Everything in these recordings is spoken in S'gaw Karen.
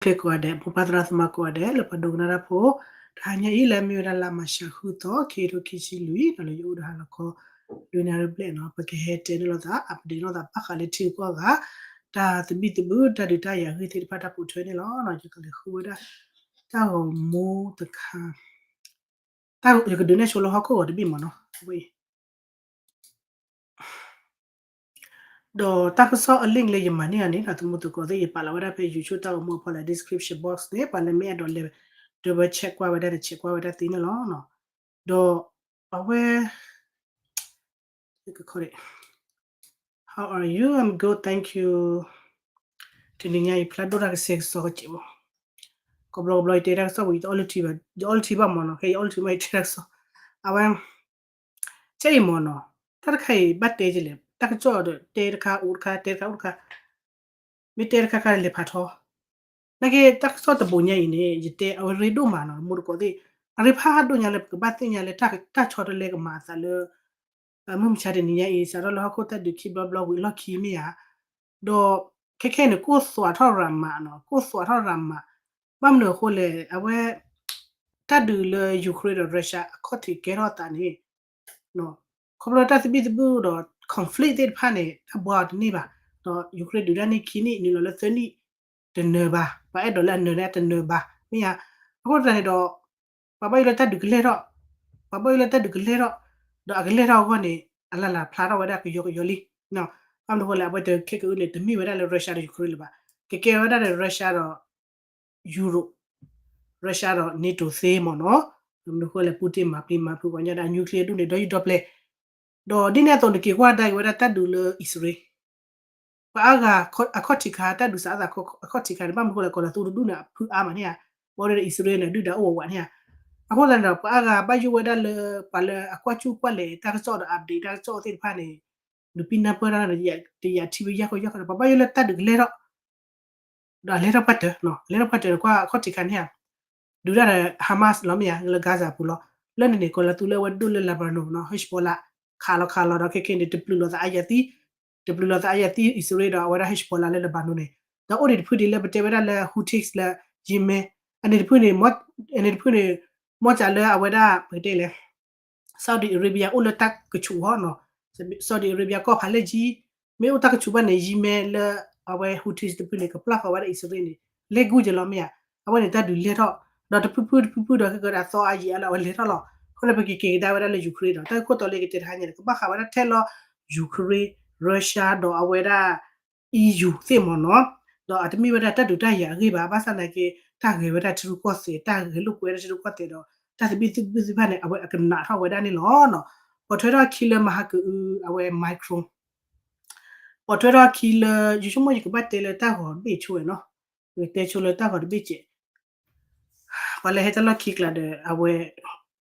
ဒီးတၢ်ဘျုးတၢ်ဖှိၣ်ကိးဂၤဒဲး, မိၢ်ပၢ်သရၣ်သမါကိးဂၤဒဲး လၢပှၤဒိကနၣ်တၢ်ဖိ, တဟါညါအံၤလၢအမ့ၢ်ဝဲဒၣ်လါမၤရှးဃုသီ ခံကထိခံဆံလွံၢ် ဒီးလၢယအိၣ်ဒီးဟါလီၤခီ လွံၢ်နၣ်ရံၣ်ဘျဲၣ်နီၤ, ပကဟဲတဲန့ၢ်လိာ်သး update လိာ်သး ဘၣ်ဃးလၢထံဂုၤကီၢ်ဂၤ တၢ်သဘံၣ်သဘုၣ် တၢ်ဒုးတၢ်ယၤအဂ့ၢ်သ့ၣ်တဖၣ် တၢ်ပိာ်ထွဲန့ၣ်လီၤ. ယကလဲၤဃုဝဲဒၣ် တၢ်ဂီၤမူတခါ တၢ်ယကဒုးနဲၣ်ဆိလၢဟီၣ်ခိၣ်ဂီၤတဘ့ၣ်မ့ၢ်နီၤ, အဝဲအံၤ ဒီးတၢ်ကစီၣ်အ link လၢယမၤန့ၢ်အီၤန့ၣ် သမူသကိးသ့ၣ် ယပာ်လီၤဝဲဒၣ်ဖဲ YouTube တၢ်ဂီၤမူအဖီလာ် description box န့ၣ် ပှၤလၢမ့ၢ်အဲၣ်ဒိးလဲၤ double check ကွၢ်ဝဲဒၣ်န့ၣ် check ကွၢ်ဝဲဒၣ်သ့န့ၣ်လီၤ. ဒီးအဝဲ How are you? I'm good, thank you. တနံၤညါအံၤ ဖျါဒိၣ်တၢ်ကဆှဲကစီကစဲးဘၣ်, ကဘျီကဘျီယတဲတၢ်ကစီၣ်ပူၤ ယတအီလုၢ်ထံဘၣ်, ယအီလုၢ်ထံဘၣ်မ့ၢ်နီၤ, ခဲယအီလုၢ်ထံမ့ၢ်ယတဲတၢ်ကစီၣ်, အဝဲ ကဲအံၤမ့ၢ်နီၤ, တၢ်တခါအံၤဘၣ်တဲကလဲၣ်, တၢ်ကစီၣ်ဒီးတဲတခါအိၣ်တခါ တဲတခါအိၣ်တခါ, မ့ၢ်တဲတခါခါလဲၤဖးထီ, နာ်က့တၢ်ကစီၣ်တဘိညါအံၤန့ၣ် ယတဲအဝဲရ့ဒိၣ်မးနီၤ, မိၢ်တကိးသ့ၣ်, အရ့ဖးဒိၣ်ညါလၢပကဘၣ်သ့ၣ်ညါလၢ တၢ်ဆီတလဲကမၤအသးလၢ မုၢ်မဆါတနံၤညါအံၤ စးထီၣ်လၢဟီၣ်ခိၣ်တၢ်ဒုးခံဘျီဘျီဝံၤလီၢ်ခံမ့ၢ်ဧါ, ဒီးခဲခဲအံၤန့ၣ် ကိၢ်သွးထီၣ်ရၤမးနီၤ, ကိၢ်သွးထီၣ်ရၤမး, ဘၣ်မနုၤအဃိလဲၣ်, အဝဲ တၢ်ဒုးလၢ Ukraine ဒီး Russia အခီၣ်ထံးကဲထီၣ်အသးန့ၣ် ခီဖျိတၢ်သဘံၣ်သဘုၣ်ဒီး conflict သ့ၣ်တဖၣ်န့ၣ် တၢ်ဘှါအီၤတန့ၢ်ဘၣ်, ဒီး Ukraine ဒုးတၢ်န့ၢ်ခံနံၣ် နုာ်လီၤလၢသၢနံၣ် တနၢၤဘၣ်, ပှၤအဲၣ်ဒိးလၢအနၢၤန့ၣ် တနၢၤဘၣ်, မ့ၢ်ဧါ, အဃိသတးန့ၣ်ဒီး ပှၤဘၣ်ယိၣ်လၢတၢ်ဒုးကလဲၢ်ထီၣ်, ပှၤဘၣ်ယိၣ်လၢတၢ်ဒုးကလဲၢ်ထီၣ်, ဒီးအကလဲၢ်ထီၣ်အဂီၢ်န့ၣ် အလၢ်လၢ်ဖျါထီၣ်ဝဲဒၣ်ကယီကယီလံ, ဘၣ်မနုၤအဃိလဲၣ် အဝဲတခဲကအုန့ၣ် တမ့ၢ်ဝဲဒၣ်လၢ Russia ဒီး Ukraine လၢၤဘၣ်, ကကဲဝဲဒၣ်ဒီး Russia ဒီး Europe, Russia ဒီး NATO သ့မ့ၢ်နီၤ, မနုၤအဃိလဲၣ် Putin မၤပျံၤမၤဖုးပှၤကညီဒီးအ nuclear ဒူၣ်န့ၣ် ဒီးယံၤဒီးပျဲၤ, ဒီးဒ်န့ၣ်အသိးန့ၣ် က့ၤကွၢ်ကဒါက့ၤဝဲဒၣ်တၢ်ဒုးလၢအံၣ်စရ့လး, ပှၤအါဂၤအခီၣ်ထံးခါ တၢ်ဒုးစးအသးအခီၣ်ထံးခါန့ၣ် ဘၣ်မနုၤအဃိလဲၣ် ကီၤလၤသူတဒူၣ်န့ၣ် အဖုအါမးန့ၣ်ဧါ, ဘၣ်ဒီးအံၣ်စရ့လးန့ၣ် ဒုၣ်ဒါအိၣ်ဝးဝးန့ၣ်ဧါ, အဃိသတးန့ၣ်ဒီး ပှၤအါဂၤဘၣ်ယိၣ်ဝဲဒၣ်လၢ ပှၤလၢအကွၢ်ကၠူၣ်ကွၢ်လဲၤတၢ်ကစီၣ်ဒီး update တၢ်ကစီၣ်သ့ၣ်တဖၣ်န့ၣ် ဒုးပံးနၢ်ပၢၢ်တၢ်ဒီး တယာ်ထံဝဲယၢ်ကီယၢ်ကီဒီး ပှၤဘၣ်ယိၣ်လၢတၢ်ဒုးကလဲၢ်ထီၣ် ဒီးအလဲၤထီၣ်ပှၢ်တၢၢ်, အလဲၤထီၣ်ပှၢ်တၢၢ်ဒီးကွၢ်အခီၣ်ထံးခါန့ၣ်ဧါ, ဒုးတၢ်ဒီး Hamas လီၤမ့ၢ်ဧါ, လၢ Gaza ပူၤလီၤ, လၢန့ၣ်န့ၣ် ကီၤလၤသူလၢအဝဲဒိၣ်လၢ Lebanon နီၤ Hezbollah ခးလီၤခးလီၤဒီး ခဲခဲန့ၣ် တပျုာ်လိာ်သးအါယၤသံ, တပျုာ်လိာ်သးအါယၤသံ အံၣ်စရ့လးဒီးအဝဲဒၣ် Hezbollah လၢ Lebanon န့ၣ်, ဒီးအိၣ်ဒံးတဖုဒံးလၢပတဲဝဲဒၣ်လၢ Houthis လၢ Yemen, အန့ၣ်တဖုန့ၣ်, အန့ၣ်တဖုန့ၣ်, မ့ၢ်စးလၢအဝဲဒၣ် ပကတဲလဲၣ် Saudi Arabia အိၣ်လၢတၢ်ကဆူးအီၤနီၤ, Saudi Arabia ကီၢ်ဖးလဲၢ်ကၠံ, မ့ၢ်အိၣ်တၢ်ကဆူးဘၣ်န့ၣ် Yemen လၢအဝဲ Houthis တဖုန့ၣ် ကပျၢ်ဃီၤဝဲဒၣ်အံၣ်စရ့လးန့ၣ် လဲၤကူၣ်က့ၤလီၤမ့ၢ်ဧါ, အဝဲန့ၣ်တၢ်ဒုးလဲၢ်ထီၣ်, ဒီးတဖုဖုတဖုဖုဒီး ခဲကဒီးအသီအါယံာ်အါလၢအဝဲလဲၤထီၣ်လီၤ, အဃိန့ၣ် ပကက့ၤကဒါဝဲဒၣ်လၢ Ukraine ဒီး တၢ်ဂ့ၢ်ခိၣ်တီလၢကတဲတဟါညါန့ၣ် ကဘၣ်ဃးဝဲဒၣ်ထဲလီၤ Ukraine, Russia ဒီးအဝဲဒၣ် EU သ့ၣ်မ့ၢ်နီၤ, ဒီးအတမ့ၢ်ဝဲဒၣ်တၢ်ဒုးတၢ်ယၤအဂ့ၢ်ဘၣ်, ဘၣ်ဆၣ်သနာ်က့ တၢ်ဂဲၤဝဲဒၣ်ထံရူၢ်ကီၢ်သဲး, တၢ်ဂဲၤလိာ်ကွဲဝဲဒၣ်ထံရူၢ်ကီၢ်သဲးဒီး တၢ်သဘံၣ်သဘုၣ်သ့ၣ်တဖၣ်န့ၣ် အဝဲအကနးထီၣ်ဝဲဒၣ်န့ၣ်လီၤ. ပိာ်ထွဲထီၣ်အခံလၢမဟါကအု အဝဲ Macron ပိာ်ထွဲထီၣ်အခံလၢ ယဆိကမိၣ်ယကဘၣ်တဲလၢတၢ်ဂီၤတဘ့ၣ်ဆိဝဲနီၤ, ယကတဲဆိလၢတၢ်ဂီၤတဘ့ၣ်စဲး ပှၤလၢဟဲတၢ်လီၢ်ခံကျါဒီး အဝဲ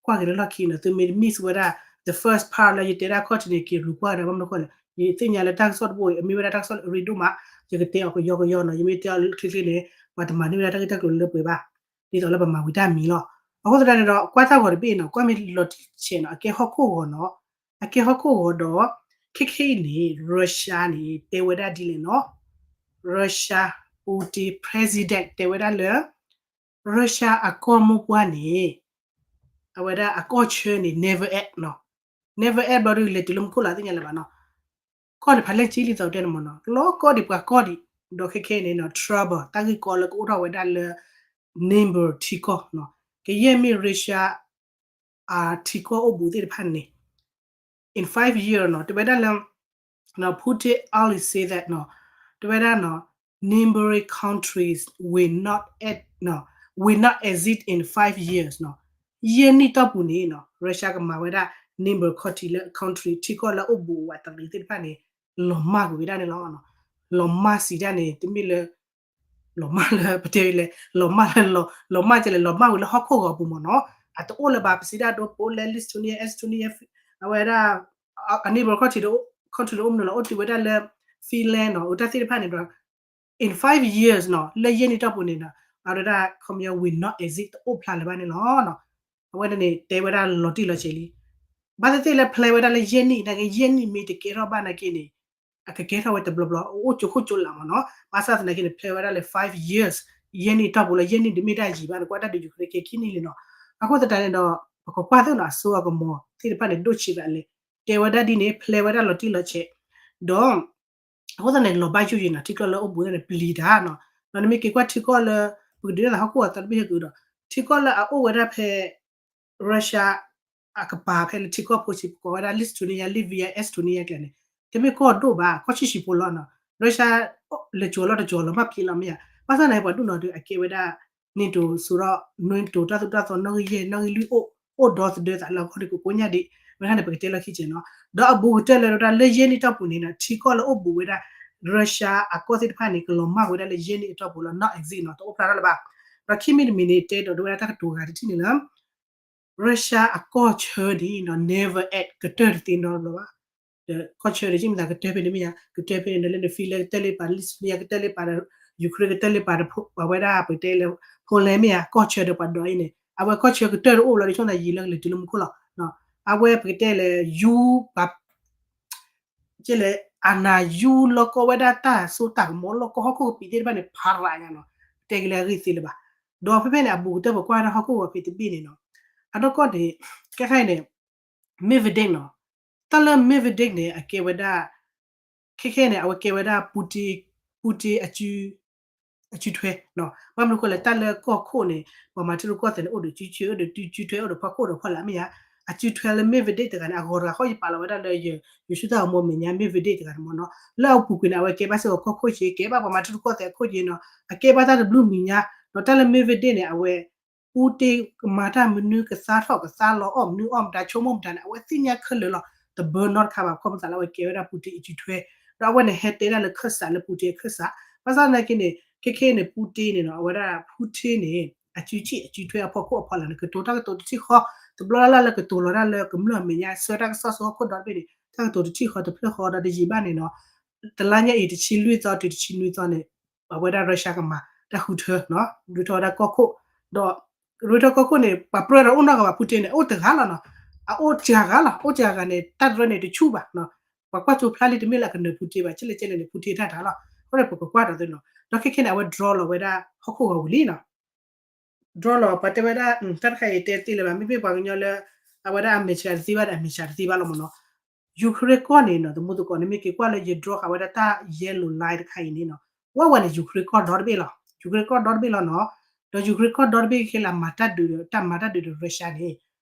ကွၢ်က့ၤလၢလီၢ်ခံနီၤ, သုမ့ၢ်တ miss ဝဲဒၣ် the first part လၢယတဲဒၣ်ခီၣ်ထံးန့ၣ် က့ၤ rewind ဒီး ဘၣ်မနုၤအဃိလဲၣ်, ယသ့ၣ်ညါလၢတၢ်ကစီၣ်တဘိအံၤ အမ့ၢ်ဝဲဒၣ်တၢ်ကစီၣ်လၢအရ့ဒိၣ်မး, ယကတဲအီၤကယီကယီနီၤ, ယမ့ၢ်တဲအီၤချ့ချ့န့ၣ် ပှၤတမၤန့ၢ်ဝဲဒၣ်တၢ်ဂ့ၢ်တၢ်ကျိၤလၢပှဲၤဘၣ်, ဒ်သိးလၢပမၤဝံၤတၢ်မံၤလီၤ. အဃိသတးန့ၣ်ဒီး ကွၢ်တၢ်ဂီၤတဘ့ၣ်နီၤ, ကွၢ်မ့ၢ်လီၤတံၢ်ဆဲးနီၤ, အကဲဟီၣ်ခိၣ်ဂီၤနီၤ, အကဲဟီၣ်ခိၣ်ဂီၤဒီး ခဲခဲအံၤန့ၣ် Russia န့ၣ် တဲဝဲဒၣ်ဒ်လဲၣ်နီၤ, Russia Putin president တဲဝဲဒၣ်လၢ Russia အကီၢ်မိၢ်ပှၢ်န့ၣ် အဝဲဒၣ်အကီၢ်ဆၢန့ၣ် never end နီၤ, never end ဘျီဒုး လဲၤတုၤလၢမူခိၣ်လီၤသ့ၣ်ညါလၢၤဘၣ်နီၤ, ကီၢ်န့ၣ်ဖးလဲၢ်ကၠံလံသီးတဲန့ၣ်မ့ၢ်နီၤ, လီၤကီၢ်ဒံးပှၤကီၢ်ဒံး, ဒီးခဲခဲအံၤန့ၣ်နီၤ trouble တၢ်ဂ့ၢ်ကီလၢကအိၣ်ထီၣ်ဝဲဒၣ်လၢ neighbor ထံကီၢ်နီၤ, ကယဲၢ်မ့ၢ် Russia အထံကီၢ်အိၣ်ဘူးသ့ၣ်တဖၣ်န့ၣ် in five year နီၤ, တဲဝဲဒၣ်လၢ Putin always say that နီၤ, တဲဝဲဒၣ်နီၤ neighboring countries will not ex- နီၤ will not exist in five years နီၤ, ယဲၢ်နံၣ်တီၢ်ပူၤန့ၣ်နီၤ Russia ကမၤဝဲဒၣ် neighbor country လၢ country ထံကီၢ်လၢအအိၣ်ဘူးဝဲတရံးသ့ၣ်တဖၣ်န့ၣ် လီၤမၢ်ကွံာ်ဝဲဒၣ်န့ၣ်လီၤ. လီၤမၢ်စံးဒၣ်န့ၣ် တမ့ၢ်လၢ လီၤမၢ်လၢ ပတဲလဲၣ် လီၤမၢ်လၢ လီၤမၢ်ကလဲၣ် လီၤမၢ်ဝံၤလၢဟီၣ်ခိၣ်ဂီၤပူၤမ့ၢ်နီၤ, အတအိၣ်လၢၤဘၣ် ပစံးဒၣ်ဒိ Poland, Lithuania, Estonia, အဝဲဒၣ် အ neighbor country ဒိ country ဒိအိၣ်မနုၤလီၤ အိၣ်တုၤဝဲဒၣ်လၢ Finland နီၤ အတၢ်သ့ၣ်တဖၣ်န့ၣ်ဒီး in five years နီၤ လၢယဲၢ်နံၣ်တီၢ်ပူၤန့ၣ်နီၤ အဝဲဒၣ် ခီပညီ will not exist တအိၣ်ဖျါလၢၤဘၣ်န့ၣ်လီၤ. အဝဲန့ၣ်န့ၣ် တဲဝဲဒၣ်လီၤတံၢ်လီၤဆဲးလံ. ဘၣ်သ့ၣ်သ့ၣ်လၢ plan ဝဲဒၣ်လၢယဲၢ်နံၣ် နာ်က့ ယဲၢ်နံၣ်မ့ၢ်တကဲထီၣ်ဘၣ်နာ်က့န့ၣ် အကကဲထီၣ်ဝဲတဘျီဘျီ အိၣ်ကၠိခိၣ်ကၠိလးမ့ၢ်နီၤ. ဘၣ်ဆၣ်သနာ်က့န့ၣ် plan ဝဲဒၣ်လၢ five years ယဲၢ်နံၣ်အတီၢ်ပူၤလီၤ. ယဲၢ်နံၣ်တမ့ၢ်တၢ်ယံာ်ဘၣ်န့ၣ် ကွၢ်တၢ်ဒုး Ukraine ကဲခံနံၣ်လံနီၤ. အဃိသတးန့ၣ်ဒီး ပကကွၢ်သ့နီၤ အစိအကမီၤသ့ၣ်တဖၣ်န့ၣ် ဒိၣ်ဆံးသးလဲၣ်, တဲဝဲဒၣ်ဒ်န့ၣ် ဖျဲဝဲဒၣ်လီၤတံၢ်လီၤဆဲး, ဒီး အဃိသတးန့ၣ် လီၤဘၣ်ယိၣ်ယံၤနီၤ ထံကီၢ်လၢအိၣ်ဘူးန့ၣ် ပျံၤတၢ်နီၤ. ဒီးနမ့ၢ်က့ၤကွၢ်ထံကီၢ်လၢ ပကဒုးနသးဟီၣ်ခိၣ်အသီတဘ့ၣ်ဟဲကဒီး ထံကီၢ်လၢအအိၣ်ဝဲဒၣ်ဖဲ Russia အကပၤဖဲလၢထံကီၢ်ဖိဆံး ပကိးဝဲဒၣ် Lithuania, Latvia, Estonia ကျဲန့ၣ် တမ့ၢ်ကီၢ်ဒိၣ်ဘၣ် ကီၢ်ဆံးဆံးဖိလီၤနီၤ. Russia လဲၤကၠီၤလီၤတကၠီၤလီၤမးက့ၤလီၤမ့ၢ်ဧါ. ဘၣ်ဆၣ်န့ၣ် ပှၤဒိၣ်နီၤဒီး အကဲဝဲဒၣ် NATO စ့ၢ်ဒီး NATO တၢ်သိၣ်တၢ်သီနီၣ်ဂံၢ်ယဲၢ် နီၣ်ဂံၢ်လွံၢ်အိၣ် အိၣ်ဒီသဒၢသးလၢအဂီၢ်န့ၣ် ကကိညၣ်ဒံး ဝဲဒၣ်န့ၣ် ပကတဲလီၢ်ခံကဲနီၤ. ဒီးအဘူးကတၢၢ်လၢဝဲဒၣ်လၢယဲၢ်နံၣ်တီၢ်ပူၤန့ၣ်နီၤ ထံကီၢ်လၢအိၣ်ဘူးဝဲဒၣ် Russia အကီၢ်သ့ၣ်တဖၣ်န့ၣ် ကလီၤမၢ်ဝဲဒၣ်လၢယဲၢ်နံၣ်အတီၢ်ပူၤလီၤ not exist နီၤ တအိၣ်ဖျါထီၣ်လၢၤဘၣ်. ဒီးခံမံၤတမံၤန့ၣ် တဲဒီးဒိဝဲဒၣ်တၢ်ကတိၤဂၤတထံၣ်န့ၣ်လၢ Russia အကီၢ်ဆၢဒ်နီၤ never act ကတၢၢ်တသ့နီတဘျီဘၣ်. ဒီးကီၢ်ဆၢဒ် ကမ့ၢ်သးကတၢၢ်ဖဲန့ၣ်မ့ၢ်ဧါ, ကတၢၢ်ဖဲန့ၣ်ဒီးလၢ Finland ကတၢၢ်လၢပာ် Lithuania ကတၢၢ်လၢပာ်ဒီး Ukraine ကတၢၢ်လၢပာ်ဒီး ပဝဲဒၣ်ပကတဲလၢ Poland မ့ၢ်ဧါ, ကီၢ်ဆၢဒီးပှၤဒီးအံၤန့ၣ် အဝဲကီၢ်ဆၢကတၢၢ်တအိၣ်လီၤ ဒ်ဆိနယံာ်လၢကလဲၤတုၤလၢမူခိၣ်လီၤ. အဝဲပကတဲလၢ ယူ ပှၤ ကဲလဲၣ် အနၢ်ယူလီၢ်ကီၢ်ဝဲဒၣ်တၢ်စိတၢ်ကမီၤလီၢ်ကီၢ်ဟီၣ်ခိၣ်ကပံာ်သ့ၣ်တဖၣ်န့ၣ် ဖးရၤညါနီၤ, တဲက့ၤလၢအဂ့ၢ်သ့လၢၤဘၣ်. ဒီးဖဲဖဲန့ၣ် အဘူးကတၢၢ်ပကွၢ်ဝဲဒၣ်ဟီၣ်ခိၣ်ဂီၤဖံးတဘ့ၣ်န့ၣ်နီၤ, အနီၢ်ကီၢ်န့ၣ် ခဲခါအံၤန့ၣ် Medvedev နီၤ, တၢ်လၢ Medvedev န့ၣ် အကဲဝဲဒၣ် ခဲခဲန့ၣ် အဝဲကဲဝဲဒၣ် Putin, Putin အစု အစုထွဲ ဘၣ်မနုၤဃိလဲၣ် တၢ်လၢကီၢ်ခိၣ်န့ၣ် ပှၤမၤထံရူၢ်ကီၢ်သဲးန့ၣ် အိၣ်ဒီးစုထွဲ အိၣ်ဒီးစုထွဲ အိၣ်ဒီးဖီခိၣ်ဒီးဖီလာ်မ့ၢ်ဧါ, အစုထွဲလၢ Medvedev တဂၤန့ၣ် အဂီၤတဂၤဃီ ယပာ်လီၤဝဲဒၣ်လၢ ယဆူၣ်တၢ်ဂီၤမူမဲာ်ညါ Medvedev တဂၤန့ၣ်မ့ၢ်နီၤ, လၢအပူၤကွံာ်န့ၣ် အဝဲကဲဘၣ်စ့ၢ်ကီးကီၢ်ခိၣ်က့ ကဲဘၣ်ပှၤမၤထံရူၢ်ကီၢ်သဲးအခိၣ်က့နီၤ, အကဲဘၣ်တၢ်တဘျုးမံၤညါ, ဒီးတၢ်လၢ Medvedev န့ၣ် အဝဲ Putin ကမၤတၢ်မနုၤ ကသါထီၣ်ကသါလီၤ အီၣ်မနုၤအီၣ်မတၤ ဆိကမိၣ်မတၤန့ၣ် အဝဲသ့ၣ်ညါခဲလၢာ်လီၤ. တဘၢနီတခါဘၣ် ခီဖျိသးလၢအဝဲကဲဝဲဒၣ် Putin အစုထွဲ, ဒီးအဝဲန့ၣ်ဟဲတဲဒၣ်လၢခၢၣ်စးလၢ Putin အခၢၣ်စး, ဘၣ်ဆၣ်သနာ်က့န့ၣ် ခဲခဲန့ၣ် Putin န့ၣ်နီၤ အဝဲဒၣ် Putin န့ၣ် အစုစ့ၣ်အစုထွဲအဖီခိၣ်အဖီလာ်န့ၣ် ကတိၤတၢ်ကတိၤတထံၣ်ဃီ, တဘျီလၢ်လၢ်လၢကတိၤလီၤဒၣ်လၢကမျၢၢ်အမဲာ်ညါ ဆှၢတၢ်ကစီၣ်ဆှၢဟီၣ်ခိၣ်ဒီတဘ့ၣ်န့ၣ် တၢ်ကတိၤတထံၣ်ဃီတဖျၢၣ်ဃီဒီးတယံာ်ဘၣ်န့ၣ်နီၤ, တလါညါအံၤတဆံလွံၢ်သီတုၤတဆံနွံသီန့ၣ် အဝဲဒၣ် Russia ကမၤတၢ်ဃုထၢနီၤ, ရူထီၣ်ဝဲဒၣ်ကီၢ်ခိၣ်, ဒီးရူထီၣ်ကီၢ်ခိၣ်န့ၣ် ပှၤပြၢဒီးအိၣ်နီတဂၤဘၣ် Putin န့ၣ် အိၣ်တဂၤလီၤနီၤ, အအိၣ်စှၤဂၤလီၤ, အိၣ်စှၤဂၤန့ၣ် တၢ်တရၢန့ၣ်တဆူၣ်ဘၣ်နီၤ, ပှၤကွၢ်စိဖျါလံတမ့ၢ်လၢအကနၢၤ Putin ဘၣ် ကဲလဲၣ်ကဲလဲၣ်န့ၣ် Putin တၢ်တၢ်လီၤ, အဃိန့ၣ် ပကကွၢ်ဒီးသ့နီၤ, ဒီးခဲခဲန့ၣ် အဝဲ draw လီၤဝဲဒၣ်ဟီၣ်ခိၣ်ဂီၤဝံၤလံနီၤ draw လီၤ ပှၤတဲဝဲဒၣ် တၢ်တခါအံၤတဲသ့လၢၤဘၣ် မ့မ့ၢ်ပှၤကညီလၢ အဝဲဒၣ်အမဲာ်ဆှးတသ့ဘၣ်ဒီးအမဲာ်ဆှးတသ့ဘၣ်လီၤမ့ၢ်နီၤ, Ukraine ကီၢ်န့ၣ်နီၤ တမူသကိးန့ၣ် မ့ၢ်က့ၤကွၢ်လၢယ draw ဃာ်ဝဲဒၣ်တၢ် yellow line တခါအံၤန့ၣ်နီၤ, ဝဲဝဲန့ၣ် Ukraine ကီၢ်ဒီတဘ့ၣ်လီၤ, Ukraine ကီၢ်ဒီတဘ့ၣ်လီၤနီၤ, ဒီး Ukraine ကီၢ်ဒီတဘ့ၣ်ခဲလၢာ်မၤတၢ်ဒုးဒီး တၢ်မၤတၢ်ဒုးဒီး Russia န့ၣ်